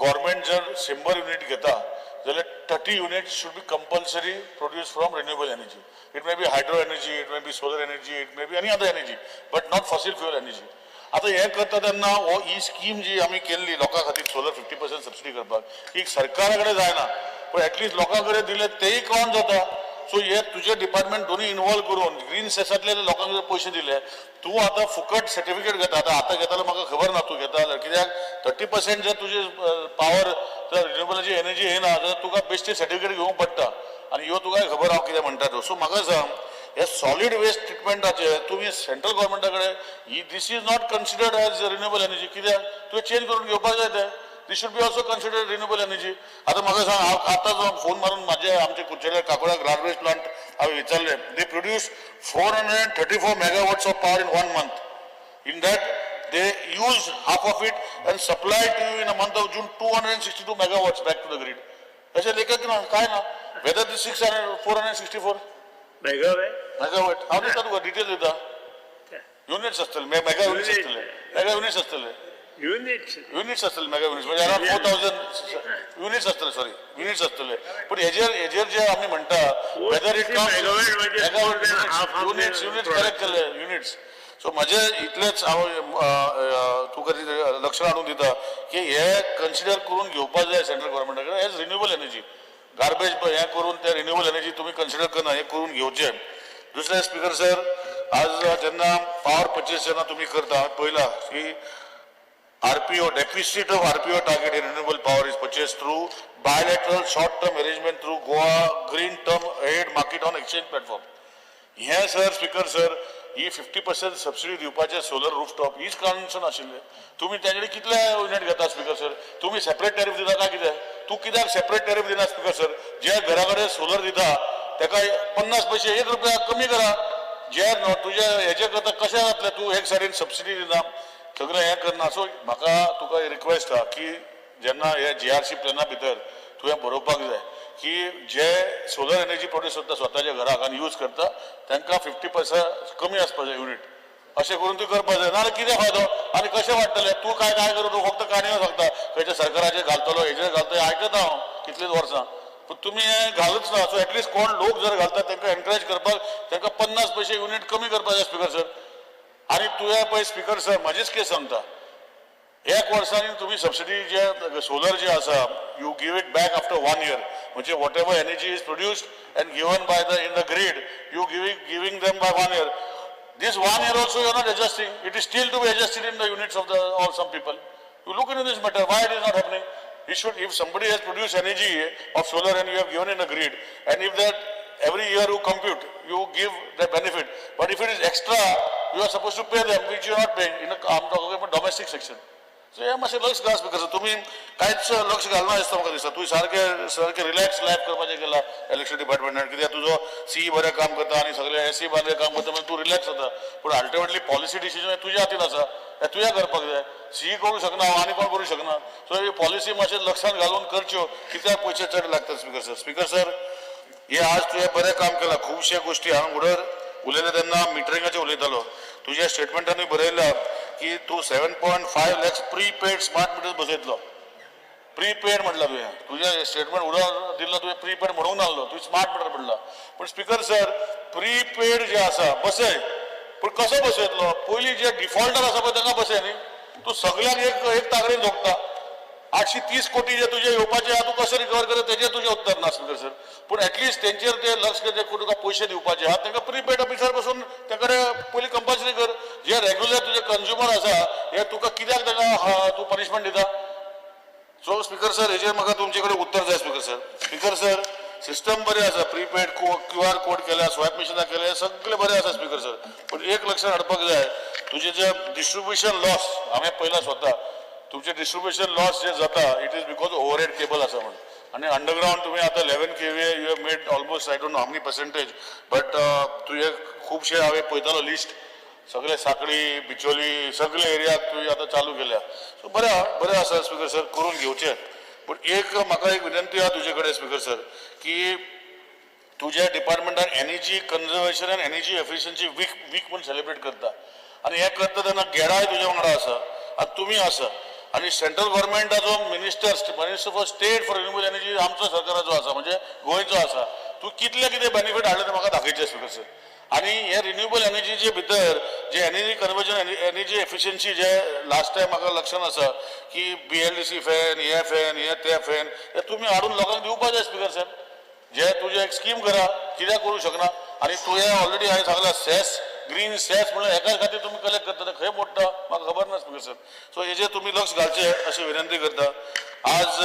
government जर 100 unit घेता जाल्यार 30 units should be compulsory produce from renewable energy. It may be hydro energy, it may be solar energy, it may be any other energy, but not fossil fuel energy. आतां हें करता तेन्ना हो ही scheme जी आमी केल्ली लोकां खातीर सोलर 50% सबसिडी करपाक, ही सरकारा कडेन जायना, पूण एटलिस्ट लोकां कडेन दिले तेय काउंट जाता. सो हे तुजे डिपार्टमेंट दोनूय इनवॉल्व करून ग्रीन सेसांतले लोकांक जर पयशे दिले, तूं आतां फुकट सर्टिफिकेट घेता. आतां आतां घेता म्हाका खबर ना तूं घेता जाल्यार, कित्याक 30% जर तुजी पावर जर रिन्युएबलाची एनर्जी येना जाल्यार तुका बेश्टी सर्टिफिकेट घेवंक पडटा आनी ह्यो तुका खबर हांव कितें म्हणटा त्यो. सो म्हाका सांग, हे सॉलीड वेस्ट ट्रिटमेंटाचे तुमी सेंट्रल गव्हर्मेंटा कडेन ही this is not considered as renewable energy, कित्याक तुवें चेंज करून घेवपाक जाय तें. This should be also considered renewable energy. आतां म्हाका सांग, हांव आतांच फोन मारून म्हाजे आमचे कुडचड्यार काकोड्या गार्बेज प्लांट हांवें विचारलें, they produce 434 megawatts of power in one month. In that they use half of it and supply to you in a month of June 262 megawatts back to the grid. अशें लेखक ना काय ना, whether the 600 464 megawatt. Megawatt. हांव दिता तुका detail दिता. Units आसतले, मेगा युनिट्स आसतले, मेगा युनिट्स आसतले. युनिट्स. युनिट्स आसतले, मेगा युनिट्स म्हणजे अराउंड 4000 युनिट्स आसतले, सॉरी युनिट्स आसतले. पूण हेजेर जे आमी म्हणटा वेदर it megawatt म्हणजे megawatt more than half of units the units product. Collect केले युनिट्स. सो म्हजे इतलेच हांव तुका लक्षात हाडून दिता की हे कन्सिडर करून घेवपा जाय सेंट्रल गव्हर्मेंटा कडेन एज रिन्युएबल एनर्जी. गार्बेज हें करून ते रिन्युएबल एनर्जी तुमी कन्सिडर करना, हें करून घेवचें. दुसरें स्पिकर सर, आज जेन्ना पावर पर्चेस जेन्ना तुमी करता, हांवें पळयलां की RPO, deficit of RPO target in renewable power is purchased through bilateral short-term arrangement through Goa Green Term Ahead Market on Exchange platform. हें सर, स्पिकर सर, ही 50% सबसिडी दिवपाचें सोलर रूफटॉप हीच concern आशिल्लें. तुमी तेजे कितले युनिट घेता speaker sir? तुमी separate tariff दिता काय कितें? तूं कित्याक सेपरेट टॅरिफ दिना स्पिकर सर? जे घरा कडेन सोलर दिता तेका 50 पयशे 1 रुपया कमी करा. जे तुजे हेजे करता कशें जातलें? तूं एक सायडीन सबसिडी दिना, सगळें हें करना. सो म्हाका तुका रिक्वेस्ट आहा की जेन्ना हे जीआरसी प्लॅना भितर तुवें बरोवपाक जाय की जे सोलर एनर्जी प्रोड्यूस करता स्वताच्या घराक आनी यूज करता तांकां 50% कमी आसपा जाय युनिट. अशें करून तूं करपाक जाय, नाजाल्यार कितें फायदो आनी कशें वाडटलें? तूं काय काय करून तूं फक्त काणयो सांगता, खंयच्या सरकाराचेर घालतलो हेजेर घालतलो, आयकता हांव कितलींच वर्सां, पूण तुमी हें घालूच ना. सो एटलिस्ट कोण लोक जर घालता तांकां एनकरेज करपाक तांकां 50 पयशे युनिट कमी करपाक जाय स्पिकर सर. आनी तुवें पळय स्पिकर सर, म्हजीच केस सांगता, एक वर्सांनी तुमी सबसिडी जे सोलर जे आसा you give it back after one year, म्हणजे whatever energy is produced and given by the in the grid, you giving them by one year. This one year also you are not adjusting. It is still to be adjusted in the units of the of some people. You look into this matter, why it is not happening? You should, if somebody has produced energy of solar and you have given in a grid, and if that every year you compute, you give the benefit. But if it is extra, you are supposed to pay them, which you are not paying. In a, I'm talking about domestic section. So हें मातशें लक्ष घाल speaker. तुमी कांयच लक्ष घालना दिसता म्हाका दिसता. तूं सारकें सारकें रिलॅक्स लायफ करपाचें केलां इलेक्ट्रिसिटी डिपार्टमेंटान, कित्याक तुजो सी बरें काम करता आनी सगळे एसी बरें काम करता, म्हणजे तूं रिलॅक्स जाता. पूण अल्टिमेटली पॉलिसी डिसिजन तुज्या हातीन आसा, हें तुवें करपाक जाय. सी करूंक शकना हांव आनी कोण करूंक शकना. सो ही पॉलिसी मातशें लक्षांत घालून करच्यो, कित्याक पयशे चड लागतात स्पिकर सर. स्पिकर सर, हे आज तुवें बरें काम केलां. खुबशे गोश्टी हांव उडर उलयलें तेन्ना मिटरिंगाचें उलयतालो. तुज्या स्टेटमेंटानूय बरयलां की तूं 7.5 lakhs prepaid smart meters बसयतलो. प्रीपेड म्हटलां तुवें, तुजें स्टेटमेंट उडोवन दिल्लो तुवें, प्रीपेड म्हणूंक नासलो तुवें, स्मार्ट मिटर म्हणला. पूण स्पिकर सर, प्रीपेड जे आसा बसय, पूण कसो बसयतलो? पयलीं जे डिफॉल्टर आसा पळय तांकां बसय न्ही. तूं सगल्यांक एक एक तागडेन जोखता. 830 कोटी जे तुजे येवपाचे आहा, तूं कशें रिकवर करता तेजेर तुजें उत्तर ना स्पिकर सर. पूण एटलिस्ट तेंचेर ते लक्ष जे तुका पयशे दिवपाचे आहा तांकां प्रीपेड ऑफिसर बसून ते कडेन पयलीं कंपल्सरी कर. जे रेग्युलर तुजे कंज्युमर आसा हे तुका कित्याक तांकां तूं पनिशमेंट दिता? सो स्पिकर सर, हेजेर म्हाका तुमचे कडेन उत्तर जाय speaker sir. Speaker sir, system बरें आसा, प्रीपेड क्यू आर कोड केल्या, स्वायप मिशनां केल्या, सगळें बरें आसा स्पीकर सर. पूण एक लक्षात हाडपाक जाय, तुजें जे डिस्ट्रिब्युशन लॉस हांवें पळयलां स्वता, तुमचें डिस्ट्रिब्युशन लॉस जे जाता, it is because overhead cable आसा म्हण. आनी अंडरग्रावंड तुमी आतां 11 kV you have made almost, I don't know how many percentage, but तुजे खुबशे हांवें पळयतालो लिस्ट, सगळे साकळी, बिचोली, सगळे एरियाक तुवें आतां चालू केल्या. सो बरें आहा, बरें आसा स्पीकर सर, करून घेवचें. पूण एक म्हाका एक विनंती आहा तुजे कडेन स्पीकर सर, की तुज्या डिपार्टमेंटान energy conservation and energy efficiency week म्हूण सेलिब्रेट करता आनी हें करता तेन्ना गेडाय तुज्या वांगडा आसा आनी तुमी आसा आनी central गव्हर्मेंटाचो minister for state for renewable energy आमचो सरकाराचो आसा, म्हणजे गोंयचो आसा. तूं कितले कितें बेनिफीट हाडले ते म्हाका दाखयचे स्पीकर सर. आनी हे रिन्युएबल एनर्जीचे भितर जे एनर्जी कन्वर्जन, एनर्जी एफिशियन्सी, जे लास्ट टायम म्हाका लक्षात आसा की बीएलडीसी फॅन, हे फॅन, हे ते फॅन, हे तुमी हाडून लोकांक दिवपा जाय स्पीकर सर. जे तुजें एक स्कीम करा, कित्याक करूं शकना? आनी तुवें ऑलरेडी हांवें सांगलां, सेस, ग्रीन सेस म्हणल्यार एकाच खातीर तुमी कलेक्ट करता, ते खंय मोडटा म्हाका खबर ना स्पीकर सर. सो हेजेर तुमी लक्ष घालचें अशें विनंती करता. आज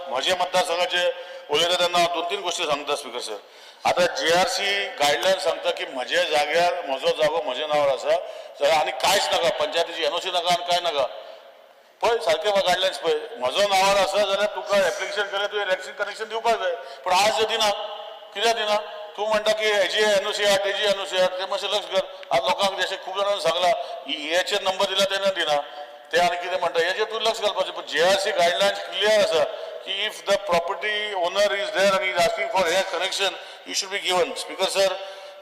म्हजे मतदारसंघाचे उलयता तेन्ना दोन तीन गोश्टी सांगता स्पीकर सर. आतां जीआरसी गायडलायन सांगता की म्हज्या जाग्यार, म्हजो जागो म्हज्या नांवार आसा जाल्यार आनी कांयच नाका, पंचायतीची एनओसी नाका आनी कांय नाका. पळय सारकें गायडलायन्स पळय. म्हजो नांवार आसा जाल्यार तुका एप्लिकेशन केलें, तुवें इलेक्ट्रीक कनेक्शन दिवपाक जाय. पूण आज जे दिना, कित्याक दिना? तूं म्हणटा की हेजी एनओसी हाड, तेजी एनओसी हाड. ते मातशें लक्ष कर. आज लोकांक जशें खूब जाणांनी सांगलां, हेचेर नंबर दिला तेन्ना दिना ते आनी कितें म्हणटा, हेजेर तूं लक्ष घालपाचें. पूण जीआरसी गायडलायन्स क्लियर आसा की if the property owner is there आनी is asking for hey connection, you should be given. Speaker sir,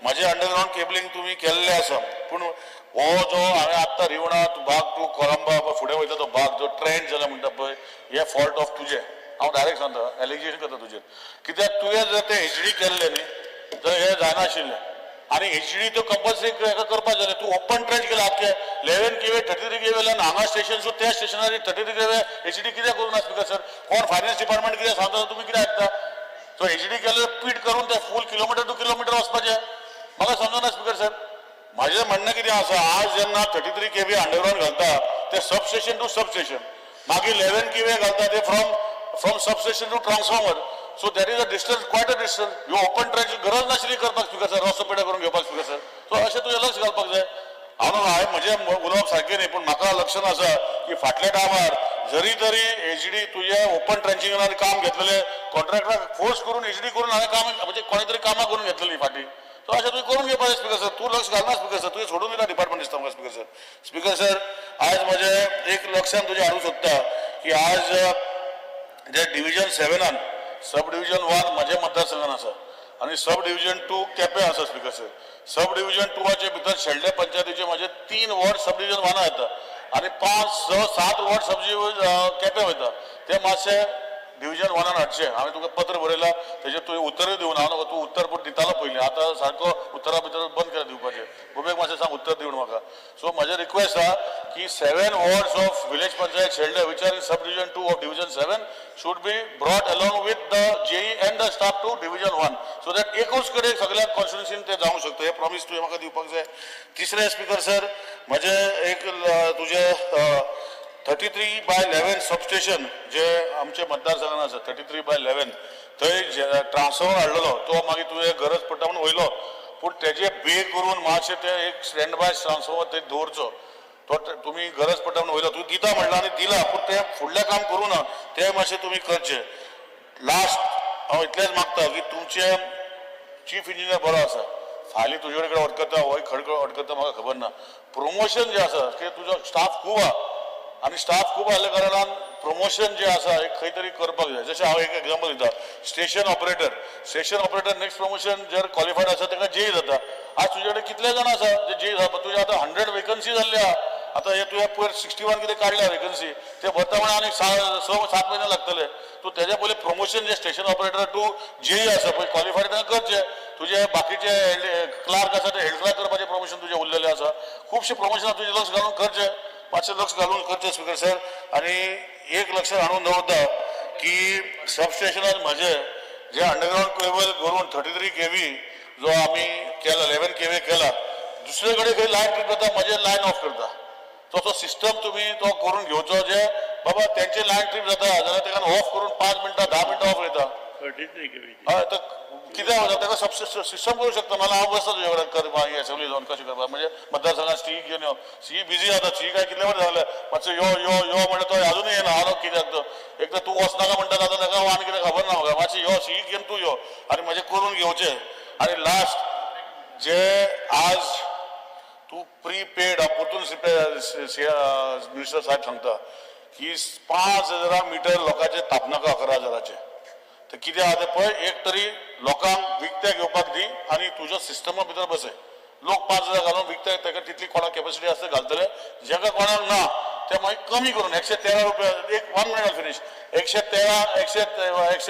म्हजें अंडरग्रावंड केबलिंग तुमी केल्लें आसा, पूण हो जो हांवें आत्तां रिवणा भाग टू कोलंबा फुडें वयता तो भाग जो ट्रेंड जाला म्हणटा पळय, हे फॉल्ट ऑफ तुजें. हांव डायरेक्ट सांगता, एलिगेशन करता तुजेर, कित्याक तुवें जर तें एचडी केल्लें न्ही तर हें जायनाशिल्लें. आनी एचडी त्यो कंपल्सरी हेका करपाक जाय. तूं ओपन ट्रेंच केला आख्खे 11 केवी, 33 केवी वयल्यान हांगा स्टेशन सो त्या स्टेशनार 33 केवी एचडी कित्याक करूं ना स्पीकर सर? कोण फायनान्स डिपार्टमेंट कितें सांगता, तुमी कितें आयकता? सो एचडी केल्यार पीट करून ते फूल किलोमिटर टू किलोमिटर वचपाचें, म्हाका समजना स्पीकर सर. म्हाजें म्हणणें कितें आसा, आज जेन्ना 33 केवी अंडरग्रावंड घालता ते substation to substation, मागीर 11 केवी घालता ते from sub station to transformer, so that is a distance, quite a distance. ह्यो ओपन ट्रेंच गरज नाशिल्ली करपाक स्पीकर सर, रस्तो पेडे करून घेवपाक स्पीकर सर. सो अशें तुजें लक्ष घालपाक जाय. हांव हांवें म्हजें उलोवप सारकें न्ही, पूण म्हाका लक्षात आसा की फाटल्या टायमार जरी तरी एचडी तुज्या ओपन ट्रेंचिंगान काम घेतलेलें, कॉन्ट्रॅक्टराक फोर्स करून एचडी करून हांवें काम, म्हणजे कोणी तरी कामां करून घेतलेली फाटीं. सो अशें तुवें करून घेवपाक जाय स्पीकर सर. तूं लक्ष घालना स्पीकर सर, तुवें सोडून दिला डिपार्टमेंट दिसता म्हाका स्पीकर सर. स्पीकर सर, आज म्हजें एक लक्षात तुजें हाडूंक सोदता की आज जे डिविजन सेव्हनान, सब डिविजन वन म्हज्या मतदारसंघान आसा आनी सब डिविजन टू केपें आसा स्पीकर सर. सब डिविजन टूवाचे भितर शेल्डे पंचायतीचे म्हजे तीन वॉर्ड सब डिविजन वना येता आनी पांच, स, सात वॉर्ड सब डिविजन केपें वयता. ते मातशे डिविजन वनान हाडचे. हांवें तुका पत्र बरयलां, तेजेर तुवें उत्तरूय दिवना. हांव तूं उत्तर पूण दितालो पयलीं, आतां सारको उत्तरा भितर बंद केला दिवपाचें. गोबेक मातशें सांग उत्तर दिवन म्हाका. सो म्हजें रिक्वेस्ट आहा की seven wards of village panchayat Shelde, which are in sub division two of division seven, should be brought along with the JE and the staff to division one, so that एकूच कडेन सगळ्या कॉन्स्टिट्युन्सीन ते जावंक शकता. हे promise तुवें म्हाका दिवपाक जाय. तिसरें स्पीकर सर, म्हजें एक तुजें 33/11 सबस्टेशन जे आमचे मतदारसंघान आसा, 33/11, थंय ट्रान्सफॉर्मर हाडलेलो, तो मागीर तुवें गरज पडटा म्हणून वयलो, पूण तेजे बे करून मातशें ते एक स्टँड बाय ट्रान्सफॉर्मर थंय दवरचो. तो तुमी गरज पडटा म्हणून वयलो, तूं दिता म्हणला आनी दिला, पूण तें फुडलें काम करूं ना, तें मातशें तुमी करचें. लास्ट हांव इतलेंच मागता की तुमचे चीफ इंजिनियर बरो आसा, फायली तुजे कडेन अडकता होय खडखड अडकता म्हाका खबर ना. प्रमोशन जें आसा की तुजो स्टाफ खूब आहा आनी स्टाफ खूब आहल्या कारणान प्रमोशन जें आसा एक खंय तरी करपाक जाय. जशें हांव एक एग्जाम्पल दिता, station operator next promotion जर क्वॉलिफायड आसा ताका जेई जाता. आज तुजे कडेन कितले जाण आसा जे जेई जाता? तुजे आतां 100 वेकन्सी जाल्ली आहा. आतां हे तुवें पयर 61 कितें काडल्या वेकन्सी, ते भरता म्हणून आनी 6-7 म्हयने लागतले. तूं तेज्या पयलीं प्रमोशन जे स्टेशन ऑपरेटर टू जेई आसा पळय क्वॉलिफायड ताका करचें. तुजे बाकीचे क्लार्क आसा ते हेड क्लार्क करपाचें प्रमोशन तुजें उरलेलें आसा. खुबशें प्रमोशनां तुजें लक्ष घालून करचें, मातशें लक्ष घालून करचें स्पीकर सर. आनी एक लक्षात हाडून दवरता की सबस्टेशनार म्हजें जे अंडरग्रावंड केबल करून 33 केवी जो आमी केला, 11 केवी केला, दुसरे कडेन खंय लायन ट्रीप जाता, म्हजें लायन ऑफ करता. तसो सिस्टम तुमी तो करून घेवचो, जे बाबा तेंचे लायन ट्रीप जाता जाल्यार ताका ऑफ करून 5 मिनटां, 10 मिनटां ऑफ वयता. 33 केव्हीची. हय, तर कितें जाता ताका सिस्टम करूं शकता. नाल्यार हांव बसता तुजे कडेन करपा असेंब्ली जावन कशें करपा म्हणजे मतदारसंघात सी घेवन यो. सी बिजी जाता, सी काय कितले फावट सांगलें मातसो यो यो यो म्हणल्यार तो अजुनूय येना. हांव कित्याक तो एक तर तूं वचनाका म्हणटा, आतां ताका आनी कितें खबर ना म्हाका. मातशें यो सी घेवन तूं यो आनी म्हजें करून घेवचें. आनी लास्ट जे आज तूं प्रीपेड परतून मिनिस्टर साहेब सांगता की 5,000 मिटर लोकांचे तापनाका 11,000. तर कितें आहा तें पळय, एक तरी लोकांक विकतें घेवपाक दी आनी तुज्या सिस्टमा भितर बसय. लोक 5,000 घालून विकते ताका तितली कोणाक कॅपॅसिटी आसता घालतले, जेका कोणाक ना ते मागीर कमी करून 113 रुपया. एक 1 मिनट फिनीश. 113 एकशे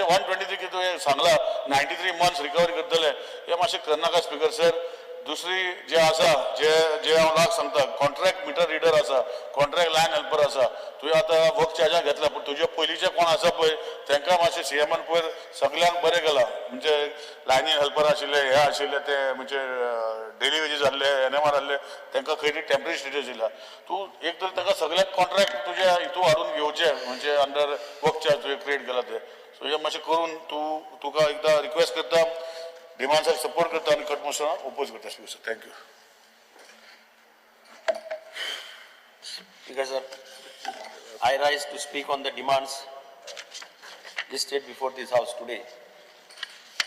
123 कितें तुवें सांगला 93 मंथ्स रिकवरी करतले, हे मातशें करनाका स्पिकर सर. दुसरी जे आसा जे जे हांव लास्ट सांगता, कॉन्ट्रॅक्ट मिटर रिडर आसा, कॉन्ट्रॅक्ट लायन हेल्पर आसा, तुवें आतां वर्क चार्जाक घेतला पूण तुजे पयलींचे कोण आसा पळय तांकां मातशें सीएमान पयर सगल्यांक बरें केलां. म्हणजे लायनी हेल्पर आशिल्ले हे आशिल्ले ते म्हणजे डेली वेजीस आहले एनएमआर आहले तांकां खंय तरी टेम्पररी स्टेटस दिला. तूं एक तर तांकां सगळ्यांक कॉन्ट्रॅक्ट तुज्या हितू हाडून घेवचें म्हणजे अंडर वर्क चार्ज तुवें क्रिएट केला ते. सो हें मातशें करून तूं तुका एकदां रिक्वेस्ट करता, डिमांड्साक सपोर्ट करता आनी कट मोशनाक ओपोज करता. Speaker sir, thank you. Speaker sir, I rise to speak on the demands listed before this house today.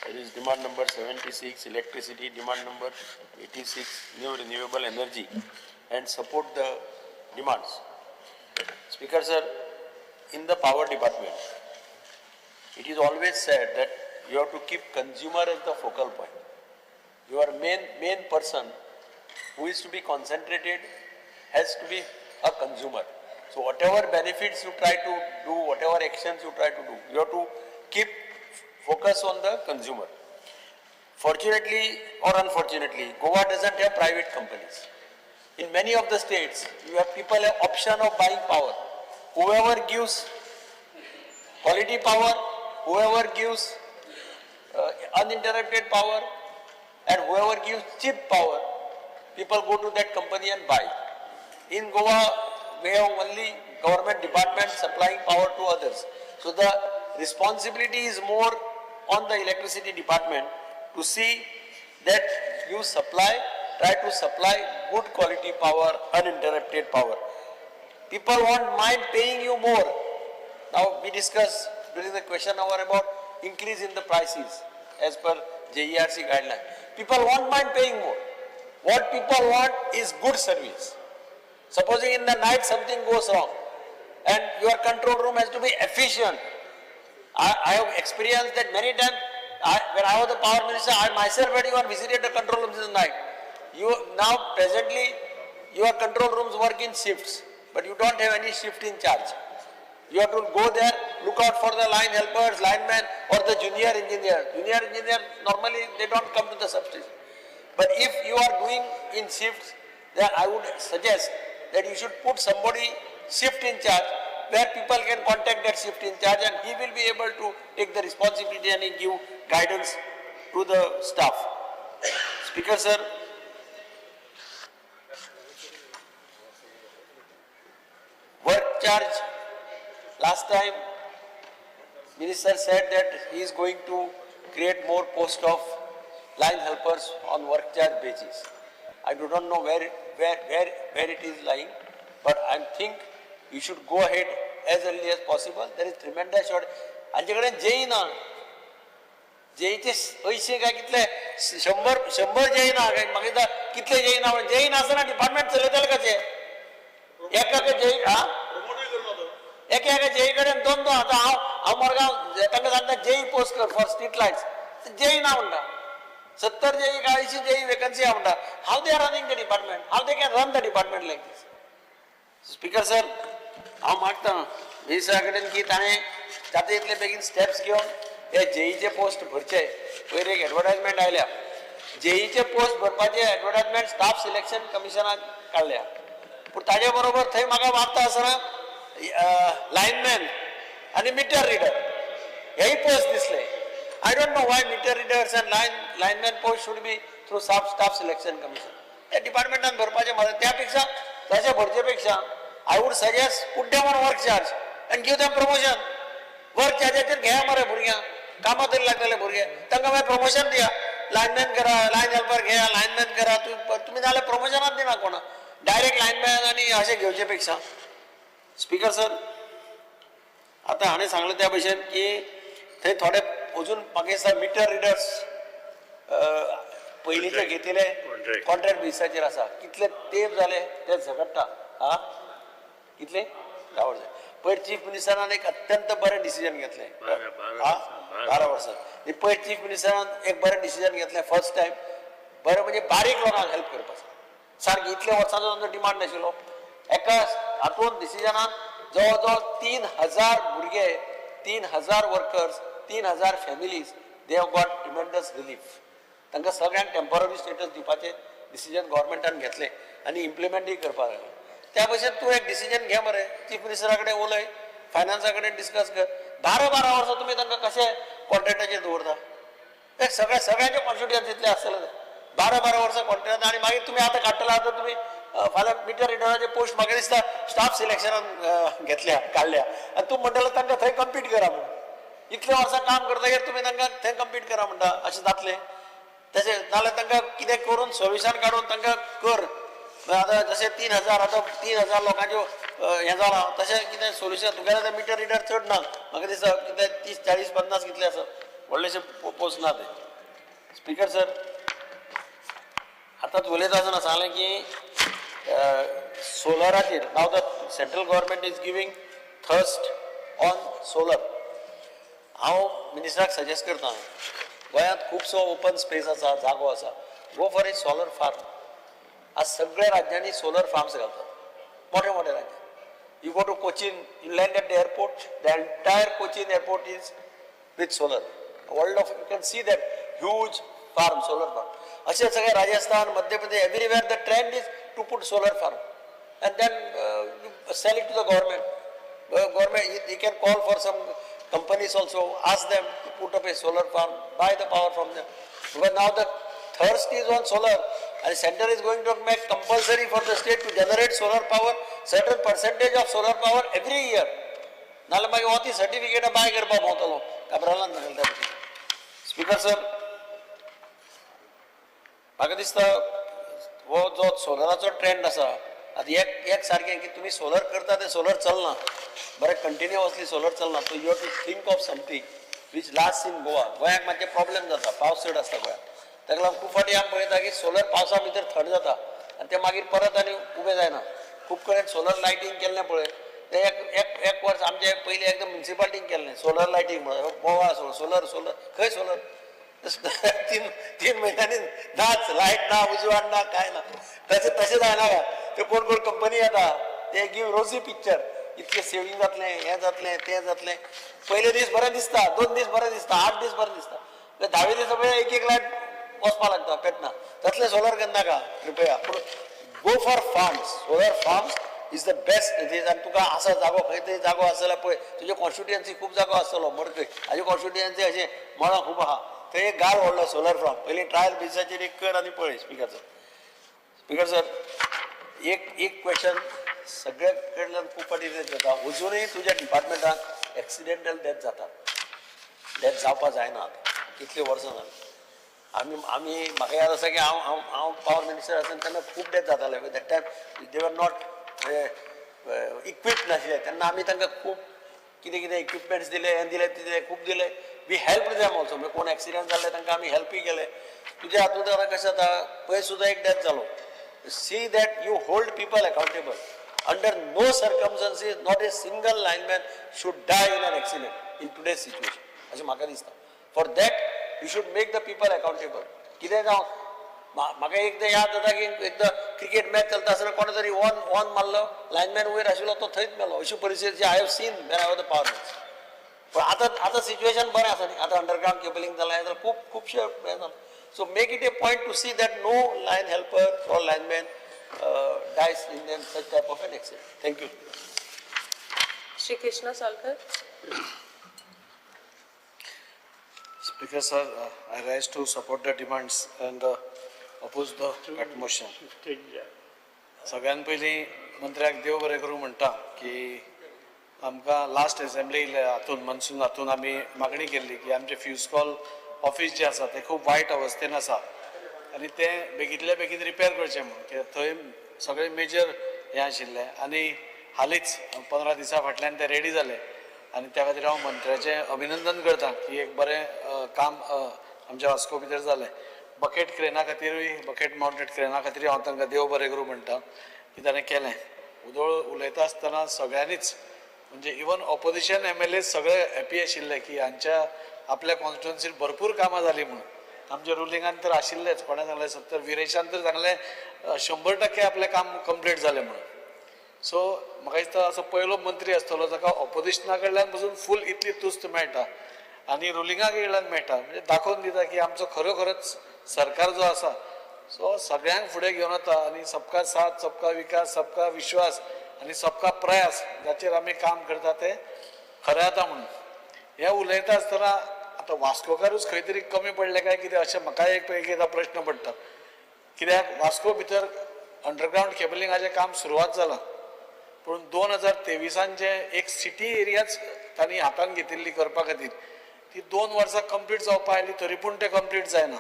There is demand number 76, electricity, demand number 86, new renewable energy, and support the demands. Speaker sir, in the power department, it is always said that you have to keep consumer as the focal point. Your main person who is to be concentrated has to be a consumer. So whatever benefits you try to do, whatever actions you try to do, you have to keep focus on the consumer. Fortunately or unfortunately, Goa doesn't have private companies. In many of the states, you have people have option of buying power. Whoever gives quality power, whoever gives uninterrupted power, and whoever gives cheap power, people go to that company and buy. In Goa, we have only government departments supplying power to others. So the responsibility is more on the electricity department to see that you try to supply good quality power, uninterrupted power. People won't mind paying you more. Now we discussed during the question hour about increase in the prices as per JERC guideline. People won't mind paying more. What people want is good service. Supposing in the night something goes wrong and your control room has to be efficient. I have experienced that many times. When I was the power minister, I myself had even visited the control rooms in the night. You now presently your control rooms work in shifts, but you don't have any shift in charge. You have to go there, look out for the line helpers, linemen, or the junior engineer. Junior engineer, normally they don't come to the substation. But if you are doing in shifts, then I would suggest that you should put somebody shift in charge where people can contact that shift in charge and he will be able to take the responsibility and he give guidance to the staff. Speaker sir, work charge, last time minister said that he is going to create more post of line helpers on work charge basis. I do not know where it is lying, but I think you should go ahead as early as possible. There is tremendous short. आमचे कडेन JEE ना, जेईचे 80 काय कितले 100 JEE ना, म्हाका कितले JEE ना, JEE नासतना डिपार्टमेंट चलयतले कशें? एका जेई हा एका एका जेई कडेन दोन दोन. आतां हांव मडगांव तांकां सांगता जेई पोस्ट कर फॉर स्ट्रीट लायट्स, जेई ना म्हणटा. 70 जेई काय 80 जेई वेकन्सी आहा म्हणटा. How they are running the department? How they can run the department like this? Speaker sir, हांव मागता मिनिस्टरा कडेन की ताणें जाता तितले बेगीन स्टेप्स घेवन हे जेईचे पोस्ट भरचे. पयर एक एडवर्टायजमेंट आयल्या, जेईचे पोस्ट भरपाचे एडवर्टायजमेंट स्टाफ सिलेक्शन कमिशनान काडल्या. पूण ताजे बरोबर थंय म्हाका वाचता आसतना लायनमॅन आनी मिटर रिडर हेय पोस्ट दिसले. I don't know why meter readers and lineman post should be through staff selection commission. त्या डिपार्टमेंटान भरपाचें म्हाका त्या पेक्षा तशें भरचे पेक्षा I would suggest put them on work charge and give them promotion. Work चार्जाचेर घेया मरे भुरग्यांक. कामां तरी लागतले भुरगे, तांकां मागीर प्रमोशन दिया, लायनमॅन करा, लायन हेल्पर घेया, लायनमॅन करा. तुमी नाजाल्यार प्रमोशनाच दिना कोणा, डायरेक्ट लायनमॅन आनी अशें घेवचे पेक्षा. स्पिकर सर, आतां हाणें सांगलें त्या भशेन की थंय थोडे अजून म्हाका दिसता मिटर रिडर्स पयलींचे घेतिले कॉन्ट्रॅक्ट बेसिसाचेर आसा. कितले तेंप जाले ते झगडटा. हा, कितले 10 वर्सां. पयर चीफ मिनिस्टरान एक अत्यंत बरें डिसिजन घेतलें. 12 वर्सां पयर चीफ मिनिस्टरान एक बरें डिसिजन घेतलें फर्स्ट टायम. बरें म्हणजे बारीक लोकांक हेल्प करपाचें. सारकें इतले वर्सांचो तांचो डिमांड नाशिल्लो. एका हातून डिसिजनान जवळ जवळ 3,000 भुरगे, 3,000 workers, 3,000 families, they have got tremendous relief. तांकां सगळ्यांक टेम्पररी स्टेटस दिवपाचें डिसिजन गव्हर्मेंटान घेतलें आनी इम्प्लिमेंटूय करपाक लागलें. त्या भशेन तूं एक डिसिजन घे मरे, चीफ मिनिस्टरा कडेन उलय, फायनान्सा कडेन डिस्कस कर. 12-12 वर्सां तुमी तांकां कशें कॉन्ट्रॅक्टाचेर दवरता? ते सगळ्या सगळ्यांचे कॉन्स्टिट्युएन्सींतले आसतले 12-12 वर्सां कॉन्ट्रॅक्ट. आनी मागीर तुमी आतां काडटले, आतां तुमी फाल्यां मिटर रिडराचे पोस्ट म्हाका दिसता स्टाफ सिलेक्शनान घेतल्या काडल्या आनी तूं म्हणटलो तांकां थंय कम्पीट करा म्हणून. इतले वर्सां काम करतकीर तुमी तांकां थंय कम्पीट करा म्हणटा, अशें जातलें? तशें नाजाल्यार तांकां कितें करून सोल्युशन काडून तांकां कर. आतां जशें 3,000, आतां 3,000 लोकांच्यो हें जालां, तशें कितें सोल्युशन तुगेलें आतां मिटर रिडर चड ना, म्हाका दिसता कितें 30, 40, 50 कितले आसा, व्हडलेशे पोस्ट ना ते. स्पिकर सर, आतांच उलयता आसतना सांगलें की सोलराचेर now the central government is giving thrust on solar. हांव मिनिस्टराक सजेस्ट करता, गोंयांत खुबसो ओपन स्पेस आसा, जागो आसा, go for a solar farm. आज सगळ्या राज्यांनी सोलर फार्म्स घालतात, मोठे मोठे राज्यां. You go to Cochin, you land at the airport, the entire Cochin airport is with solar. World of you can see that huge farm, solar farm. अशे सगळे Rajasthan, Madhya Pradesh, everywhere the trend is to put solar farm and then sell it to the government. Government, you can call for some companies also, ask them to put up a solar farm, buy the power from them. Because now the thirst is on solar and center is going to make compulsory for the state to generate solar power, certain percentage of solar power every year. नाल्यार मागीर हो ती सर्टिफिकेटां बाय करपाक भोंवतलो काब्रालान सांगलें त्या भशेन. Speaker sir, म्हाका दिसता हो जो सोलराचो ट्रेंड आसा आतां एक एक सारकें की तुमी सोलर करता तें सोलर चलना बरें, कंटिन्युअसली सोलर चलना. So you have to think of something which last in Goa. गोंयाक मातशें प्रॉब्लेम जाता, पावस चड आसता गोंयांत, ताका लागून खूब फावटी आमी पळयता की सोलर पावसा भितर थंड जाता आनी तें मागीर परत आनी उबें जायना. खूब कडेन सोलर लायटींग केल्लें पळय, तें एक एक एक वर्स आमचें पयलीं एकदम म्युनिसिपालिटीन केल्लें सोलर लायटींग म्हणून, गोवा सोलर सोलर खंय सोलर 3 म्हयन्यांनी नाच, लायट ना, उजवाड ना, कांय ना. तशें तशें जायना काय ते कोण कोण कंपनी येता ते गिव रोजी पिक्चर, इतलें सेवींग जातलें, हें जातलें, तें जातलें. पयले दीस बरें दिसता, 2 दीस बरें दिसता, 8 दीस बरें दिसता, 10वे दीस पळय एक एक लायट वचपा लागता पेटना. तसलें सोलर करनाका कृपया, पूण go for farms. Solar farms is the best it is. आनी तुका आसा जागो, खंय तरी जागो आसा जाल्यार पळय, तुजे कॉन्स्टिट्युएन्सी खूब जागो आसतलो मडकय, हाजी कॉन्स्टिट्युएन्सी अशें मळां खूब आहा, थंय एक गार व्हडलो सोलर फार्म पयलीं ट्रायल बेसिसाचेर एक कर आनी पळय. स्पिकर सर, स्पिकर सर, एक एक क्वेश्चन सगळ्या कडल्यान खूब फावटी रेज जाता, अजुनूय तुज्या डिपार्टमेंटान एक्सिडेंटल डेथ जातात, डेथ जावपा जायना. आतां कितलीं वर्सां जालीं आमी आमी म्हाका याद आसा की हांव हांव हांव पावर मिनिस्टर आसतना तेन्ना खूब डेथ जाताले. That time they were not equip नाशिल्ले, तेन्ना आमी तांकां खूब कितें कितें इक्विपमेंट्स दिले, हें दिले, दिले, खूब दिले. We help them also, म्हणजे कोण एक्सिडंट जाल्ले तांकां आमी हेल्पूय केले. तुज्या हातूंत आतां कशें जाता, पयर सुद्दां एक डेथ जालो. See that you hold people accountable. Under no circumstances not a single lineman should die in an accident in today's situation, अशें म्हाका दिसता. For that you should make the people accountable. कितें जावं, म्हाका एकदां याद जाता की एकदां क्रिकेट मॅच चलता आसतना कोणे तरी ऑन ऑन मारलो, लायनमॅन वयर आशिल्लो तो थंयच मेलो. अशी परिस्थिती I have seen when I was the power minister. पूण आतां आतां सिच्युएशन बरें आसा न्ही, आतां अंडरग्रावंड केबलिंग जालां, जाल्यार खूब खुबशे हें जालां. So make it a point to see that no line helper or lineman dies in such type of an accident. Thank you. Shri Krishna Salkar. Speaker sir, I rise to support the demands and oppose the cut motion. सगळ्यात पयलीं मंत्र्याक देव बरें करूं म्हणटा की आमकां last assembly हातून मनसून हातून आमी मागणी केल्ली की आमचें फ्युजकॉल ऑफीस जें आसा तें खूब वायट अवस्थेन आसा आनी तें बेगींतल्या बेगीन रिपेर करचें म्हणून, कित्याक थंय सगळें मेजर हें आशिल्लें आनी हालींच 15 दिसां फाटल्यान तें रेडी जालें आनी त्या खातीर हांव मंत्र्याचें अभिनंदन करता की एक बरें काम आमच्या वास्को भितर जालें. बकेट क्रेना खातीरूय, बकेट मावंटेड क्रेना खातीरूय हांव तांकां देव बरें करूं म्हणटा की ताणें केलें. उदोळ उलयता आसतना सगळ्यांनीच म्हणजे इवन ऑपोजिशन MLA सगळे हॅपी आशिल्ले की हांच्या आपल्या कॉन्स्टिट्युएन्सीन भरपूर कामां जालीं म्हणून. आमच्या रुलिंगान तर आशिल्लेच, कोणें सांगलें 70, विरेशान तर सांगलें 100% आपलें काम कंप्लीट जालें म्हणून. सो म्हाका दिसता असो पयलो मंत्री आसतलो जाका ऑपोजिशना कडल्यान पसून फूल इतली तुस्त मेळटा आनी रुलिंगा कडल्यान मेळटा, म्हणजे दाखोवन दिता की आमचो खरोखरच सरकार जो आसा सो सगळ्यांक फुडें घेवन वता आनी सबका साथ, सबका विकास, सबका विश्वास आनी सबका प्रयास जाचेर आमी काम करता तें खरें जाता म्हणून. हें उलयता आसतना आतां वास्कोकारूच खंय तरी कमी पडले काय कितें अशें म्हाका एक एकदां प्रश्न पडटा, कित्याक वास्को भितर अंडरग्रावंड केबलिंगाचें काम सुरवात जालां, पूण 2023 जे एक सिटी एरियाच तांणी हातान घेतिल्ली करपा खातीर ती 2 वर्सां कंप्लीट जावपा आयली तरी पूण तें कंप्लीट जायना.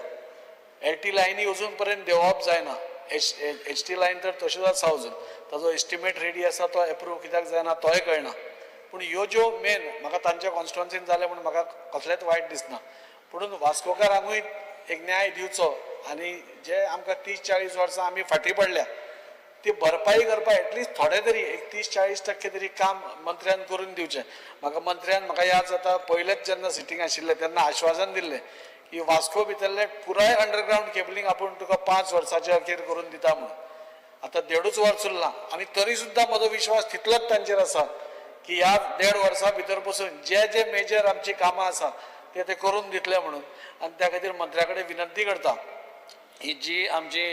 एल टी लायनी अजून पर्यंत देंवप जायना, एच टी लायन तर तश्योच आसा अजून, ताजो एस्टिमेट रेडी आसा तो एप्रूव कित्याक जायना तोय कळना. पूण ह्यो ज्यो मेन म्हाका तांच्या कॉन्स्टिट्युएन्सीन जालें म्हूण म्हाका कसलेंच वायट दिसना, पुणून वास्कोकारांकूय एक न्याय दिवचो आनी जे आमकां 30-40 वर्सां आमी फाटीं पडल्या ती भरपाई करपाक एटलिस्ट थोडे तरी एक 30-40% तरी काम मंत्र्यान करून दिवचें. म्हाका मंत्र्यान, म्हाका याद जाता पयलेच जेन्ना सिटींग आशिल्लें तेन्ना आश्वासन दिल्लें की वास्को भितरलें पुराय अंडरग्रावंड केबलिंग आपूण तुका 5 वर्साच्या अखेर करून दिता म्हणून. आतां 1.5 वर्स उरलां आनी तरी सुद्दां म्हजो विश्वास तितलोच तांचेर आसा की ह्या 1.5 वर्सां भितर पसून जे जे मेजर आमची कामां आसा ते ते करून दितले म्हणून. आनी त्या खातीर मंत्र्या कडेन विनंती करता, ही जी आमची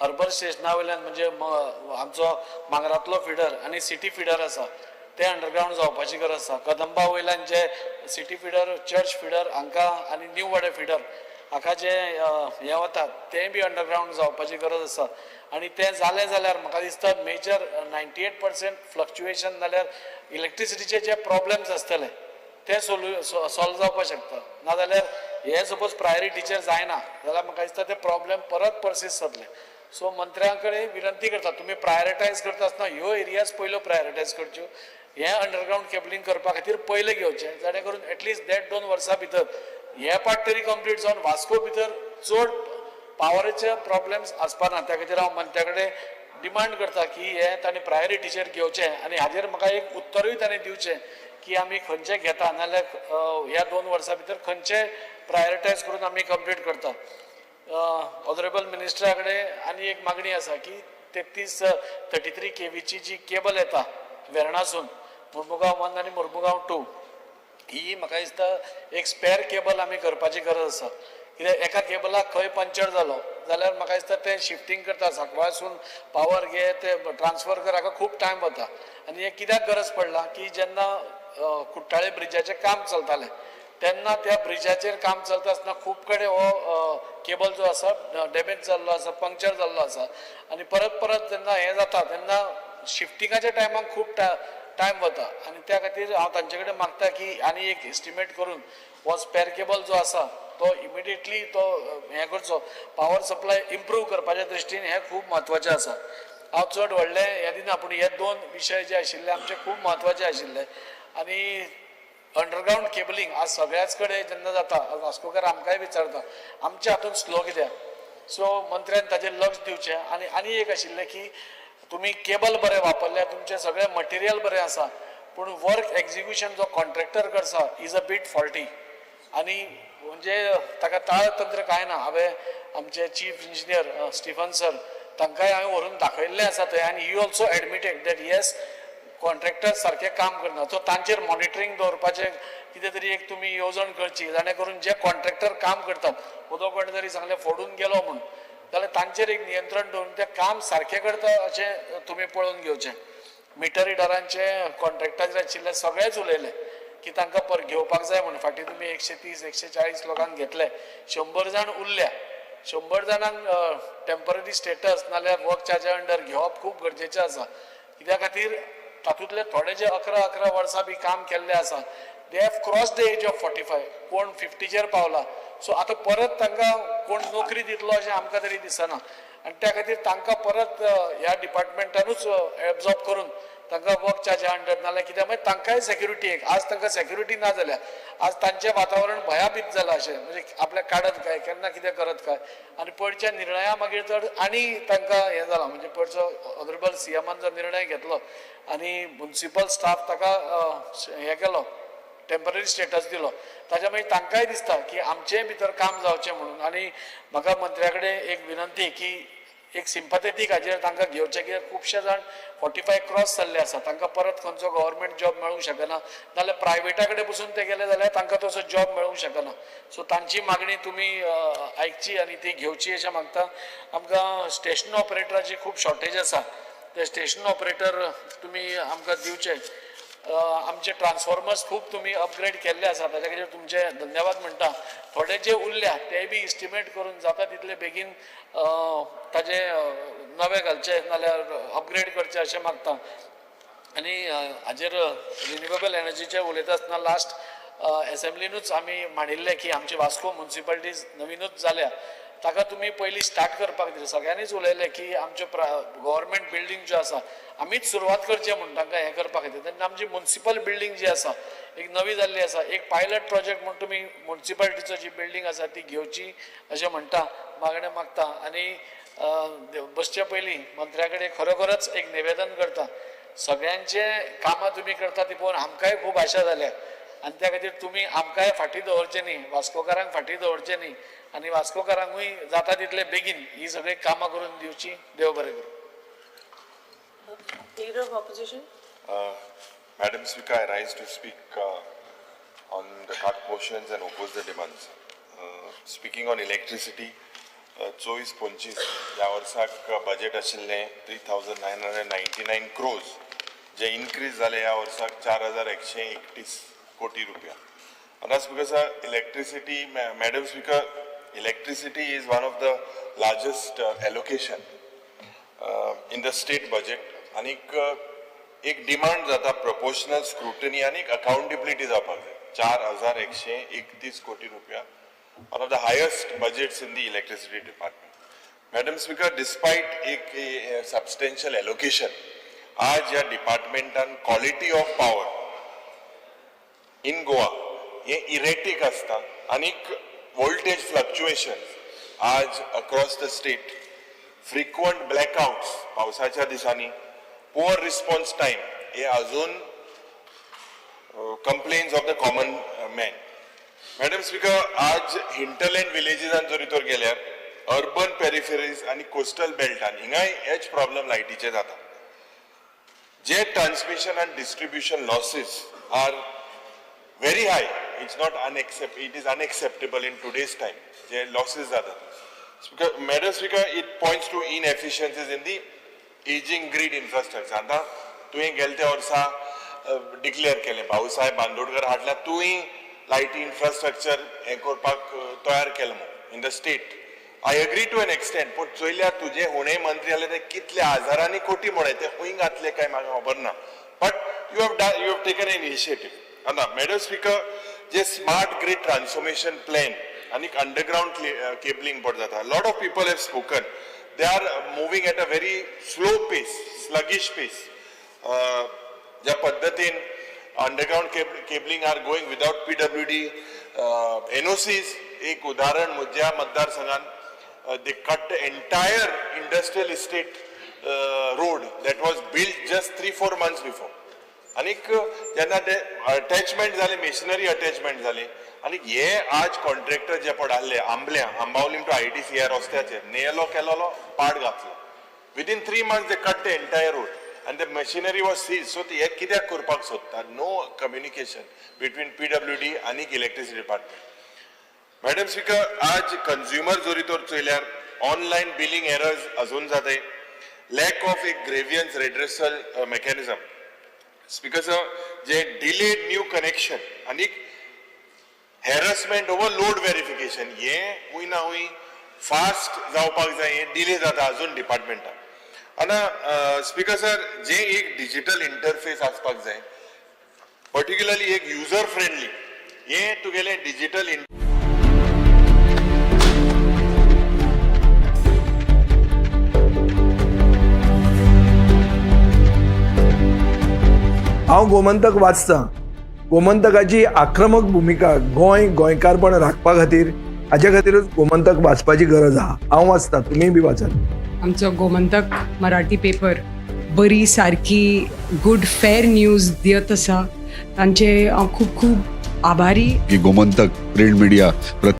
हर्बर स्टेशना वयल्यान म्हणजे आमचो मांगरांतलो फिडर आनी सिटी फिडर आसा ते अंडरग्रावंड जावपाची गरज आसा. कदंबा वयल्यान जे सिटी फिडर, चर्च फिडर हांकां आनी न्यू वाडे फिडर हाका जे हें वता तें बी अंडरग्रावंड जावपाची गरज आसा. आनी तें जालें जाल्यार म्हाका दिसता मेजर 98% फ्लक्च्युएशन जाल्यार इलेक्ट्रिसिटीचे जे प्रॉब्लम्स आसतले ते सॉल्व जावपाक शकता. नाजाल्यार हे सपोज प्रायोरिटीचेर जायना जाल्यार म्हाका दिसता ते प्रॉब्लेम परत परसिस्ट जातले. सो मंत्र्यां कडेन विनंती करता, तुमी प्रायोरिटायज करता आसतना ह्यो एरियाज पयल्यो प्रायोरिटायज करच्यो, हें अंडरग्रावंड केबलिंग करपा खातीर पयलें घेवचें, जाणे करून एटलिस्ट 1.5-2 वर्सां भितर हे पार्ट तरी कंप्लीट जावन वास्को भितर चड पावराचे प्रॉब्लम्स आसपा ना. त्या खातीर हांव मंत्र्या कडेन डिमांड करता की हे तांणी प्रायोरिटीचेर घेवचें आनी हाजेर म्हाका एक उत्तरूय तांणी दिवचें की आमी खंयचे घेता नाजाल्यार ह्या 2 वर्सां भितर खंयचे प्रायोरिटायज करून आमी कंप्लीट करता. ऑनरेबल मिनिस्टरा कडेन आनी एक मागणी आसा की 33 33 केवीची जी केबल येता वेर्णासून मुर्मुगांव 1 आनी मुर्मुगांव 2 ही म्हाका दिसता एक स्पेर केबल आमी करपाची गरज आसा. कित्याक एका केबलाक खंय पंक्चर जालो जाल्यार म्हाका दिसता तें शिफ्टींग करता, सांकवाळसून पावर घे ते ट्रान्सफर कर, हाका खूब टायम वता. आनी हें कित्याक गरज पडला की जेन्ना कुट्टाळे ब्रिजाचें काम चलतालें तेन्ना त्या ब्रिजाचेर काम चलता आसतना खूब कडेन हो केबल जो आसा डॅमेज जाल्लो आसा, पंक्चर जाल्लो आसा आनी परत परत जेन्ना हें जाता तेन्ना शिफ्टिंगाच्या टायमाक खूब टायम वता. आनी त्या खातीर हांव तांचे कडेन मागता की आनी एक एस्टिमेट करून हो स्पेर केबल जो आसा तो इमिडिएटली तो हें करचो. पावर सप्लाय इम्प्रूव करपाच्या दृश्टीन हें खूब म्हत्वाचें आसा. हांव चड व्हडलें हें दिना, पूण हे 2 विशय जे आशिल्ले आमचे खूब म्हत्वाचे आशिल्ले. आनी अंडरग्रावंड केबलिंग आज सगळ्याच कडेन जेन्ना जाता, वास्कोकार आमकांय विचारता आमच्या हातून स्लो कित्याक. सो मंत्र्यान ताजेर लक्ष दिवचें. आनी आनी एक आशिल्लें की तुमी केबल बरें वापरलें, तुमचें सगळें मटेरियल बरें आसा, पूण वर्क एक्जिक्युशन जो कॉन्ट्रॅक्टर करता is a bit faulty आनी म्हणजे ताका ताळतंत्र कांय ना. हांवें आमचे चीफ इंजिनियर स्टिफन सर तांकांय हांवें व्हरून दाखयल्लें आसा थंय आनी he also admitted that yes, contractor सारकें काम करना. सो तांचेर मॉनिटरींग दवरपाचें कितें तरी एक तुमी येवजण करची, जाणे करून जे कॉन्ट्रॅक्टर काम करतात, उदक कोणें तरी सांगलें फोडून गेलो म्हूण, जाल्यार तांचेर एक नियंत्रण दवरून तें काम सारकें करता अशें तुमी पळोवन घेवचें. मिटर रिडरांचे कॉन्ट्रॅक्टर आशिल्ले सगळेच उलयले की तांकां पर घेवपाक जाय म्हूण. फाटीं तुमी 130 140 लोकांक घेतले, 100 जाण उरल्या. 100 जाणांक टेंपररी स्टेटस नाल्यार वर्क चार्जा अंडर घेवप खूब गरजेचें आसा. कित्या खातीर तातूंतले थोडे जे 11-11 वर्सां बी काम केल्ले आसा, they have cross the age of 45, कोण 50चेर पावला. सो आतां परत तांकां कोण नोकरी दितलो अशें आमकां तरी दिसना आनी त्या खातीर तांकां परत ह्या डिपार्टमेंटानूच एब्जॉर्ब करून तांकां वर्क चार्जा अंडर नाल्यार कित्याक मागीर तांकांय सेक्युरिटी एक आज तांकां सेक्युरिटी ना जाल्या आज तांचें वातावरण भयाभीत जालां अशें म्हणजे आपल्याक काडत काय केन्ना कितें करत काय आनी पयरच्या निर्णया मागीर चड आनी तांकां हें जालां म्हणजे पयरचो ऑनरेबल सीएमान जो निर्णय घेतलो आनी मुन्सिपल स्टाफ ताका हें केलो टेंपररी स्टेटस दिलो ताच्या मागीर तांकांय दिसता की आमचेय भितर काम जावचें म्हणून. आनी म्हाका मंत्र्या कडेन एक विनंती की एक सिंपथेटीक हाजेर तांकां घेवचें कित्याक खुबशे जाण 45 क्रॉस जाल्ले आसा, तांकां परत खंयचो गव्हर्मेंट जॉब मेळूंक शकना नाल्यार प्रायवेटा कडेन पसून ते गेले जाल्यार तांकां तसो जॉब मेळूंक शकना. सो तांची मागणी तुमी आयकची आनी ती घेवची अशें मागता. आमकां स्टेशन ऑपरेटराची खूब शॉर्टेज आसा, ते स्टेशन ऑपरेटर तुमी आमकां दिवचे. आमचे ट्रान्सफॉर्मर्स खूब तुमी अपग्रेड केल्ले आसा ताच्या खातीर तुमचे धन्यवाद म्हणटा. थोडे जे उरल्या ते बी इस्टिमेट करून जाता तितले बेगीन ताजे नवे घालचे नाल्यार अपग्रेड करचे अशें मागता. आनी हाजेर रिन्युएबल एनर्जीचेर उलयता आसतना लास्ट एसेंब्लीनूच आमी मांडिल्लें की आमची वास्को मुन्सिपालिटीज नवीनूच जाल्या ताका तुमी पयलीं स्टार्ट करपाक दिलें. सगळ्यांनीच उलयलें की आमच्यो गव्हर्मेंट बिल्डींग ज्यो आसा आमीच सुरवात करचें म्हूण तांकां हें करपा खातीर. तेन्ना आमची मुन्सिपल बिल्डींग जी आसा एक नवी जाल्ली आसा एक पायलट प्रोजेक्ट म्हूण तुमी मुन्सिपालिटीचो जी बिल्डींग आसा ती घेवची अशें म्हणटा, मागणें मागता. आनी बसचे पयलीं मंत्र्या कडेन खरोखरच एक निवेदन करता, सगळ्यांचें कामां तुमी करता ती पळोवन आमकांय खूब आशा जाल्या आनी त्या खातीर तुमी आमकांय फाटीं दवरचें न्ही, वास्कोकारांक फाटीं दवरचें न्ही आनी वास्कोकारांकूय जाता तितले बेगीन ही सगळीं कामां करून दिवची. देव बरें करूं. Leader of Opposition. Madam Speaker, I rise to speak on the cut motions and oppose the demands. Speaking on electricity, 24-25 ह्या वर्साक बजेट आशिल्लें 3,999 crores, जे इन्क्रीज जाले ह्या वर्साक 4,131 कोटी रुपया. आतां speaker sir, electricity, madam speaker, electricity is one of the largest allocation in the state budget. आनीक एक डिमांड जाता प्रोपोर्शनल स्क्रुटनी आनी अकाउंटेबिलिटी जावपाक जाय. 4,131 कोटी रुपया, one of the highest budgets in the electricity department. Madam speaker, despite एक substantial allocation, आज ह्या डिपार्टमेंटान quality of power in Goa हें इरेटीक आसता आनीक वोल्टेज फ्लक्च्युएशन आज across the state, frequent blackouts पावसाच्या दिसांनी, पुअर रिस्पॉन्स टायम हे अजून complaints of the common man. Madam speaker, आज हिंटरलँड विलेजीसान जरी तर गेल्यार अर्बन पेरिफेरीज आनी कोस्टल बेल्टान हिंगाय हेच प्रॉब्लम लायटीचे जाता. जे ट्रान्समिशन आनी distribution losses are very high. It's not it is unacceptable in today's time. J losses जातात. Speaker, Madam Speaker, it points to inefficiencies in the aging grid infrastructure. आतां तुवें गेले त्या वर्सा डिक्लेअर केलें, भाऊसाहेब बांदोडकर हाडल्या, तुवें लायटी इन्फ्रास्ट्रक्चर हें करपाक तयार केलें म्हूण in the state. I agree to an extent, पूण चोयल्यार तुजे हुणे मंत्री जाले ते कितले हजारांनी कोटी म्हळे ते खंय घातले काय म्हाका खबर ना, but you have taken an initiative. आतां मॅडम स्पीकर, जे स्मार्ट ग्रीड ट्रान्सफॉर्मेशन प्लॅन आनी अंडरग्रावंड केबलिंग पड जाता, lot of people have spoken, they are moving at a very slow pace, sluggish pace. ज्या पद्दतीन underground cabling are going without PWD NOCs. एक उदाहरण म्हज्या मतदारसंघान, they cut the entire industrial estate road that was built just 3-4 months before. आनीक जेन्ना ते attachment जाले, machinery attachment जाली, आनी हे आज कॉन्ट्रॅक्टर जे पड आहले आंबल्या आंबावलीम टू ITC ह्या रस्त्याचेर नेलो केलोलो पाड घातलो, within 3 months they cut the entire road आनी the machinery was seize. So ते हे कित्याक करपाक सोदता? No communication between PWD आनी इलेक्ट्रिसिटी डिपार्टमेंट. मॅडम स्पीकर, आज कंज्युमर जरी तर चोयल्यार ऑनलायन बिलिंग एरर्स अजून जाताय, लॅक ऑफ एक grievance redressal mechanism. Speaker sir, जे डिलेड न्यू कनेक्शन आनी हॅरसमेंट ओवर लोड व्हेरिफिकेशन हे हुंय ना हुंय फास्ट जावपाक जाय, हे डिले जाता अजून डिपार्टमेंटान. आनी स्पीकर सर, जे एक डिजिटल इंटरफेस आसपाक जाय, पर्टिक्युलरली एक युजर फ्रेंडली, हे तुगेले डिजिटल हांव गोमंतक वाचतां. गोमंतकाची आक्रमक भुमिका गोंय गोंयकारपण राखपा खातीर, हाच्या खातीरूच गोमंतक वाचपाची गरज आहा. हांव वाचतां, तुमीय बी वाचात. आमचो गोमंतक मराठी पेपर बरी सारकी गुड फेर न्यूज दियत आसा, तांचे हांव खूब खूब आभारी. की गोमंतक प्रिंट मिडिया.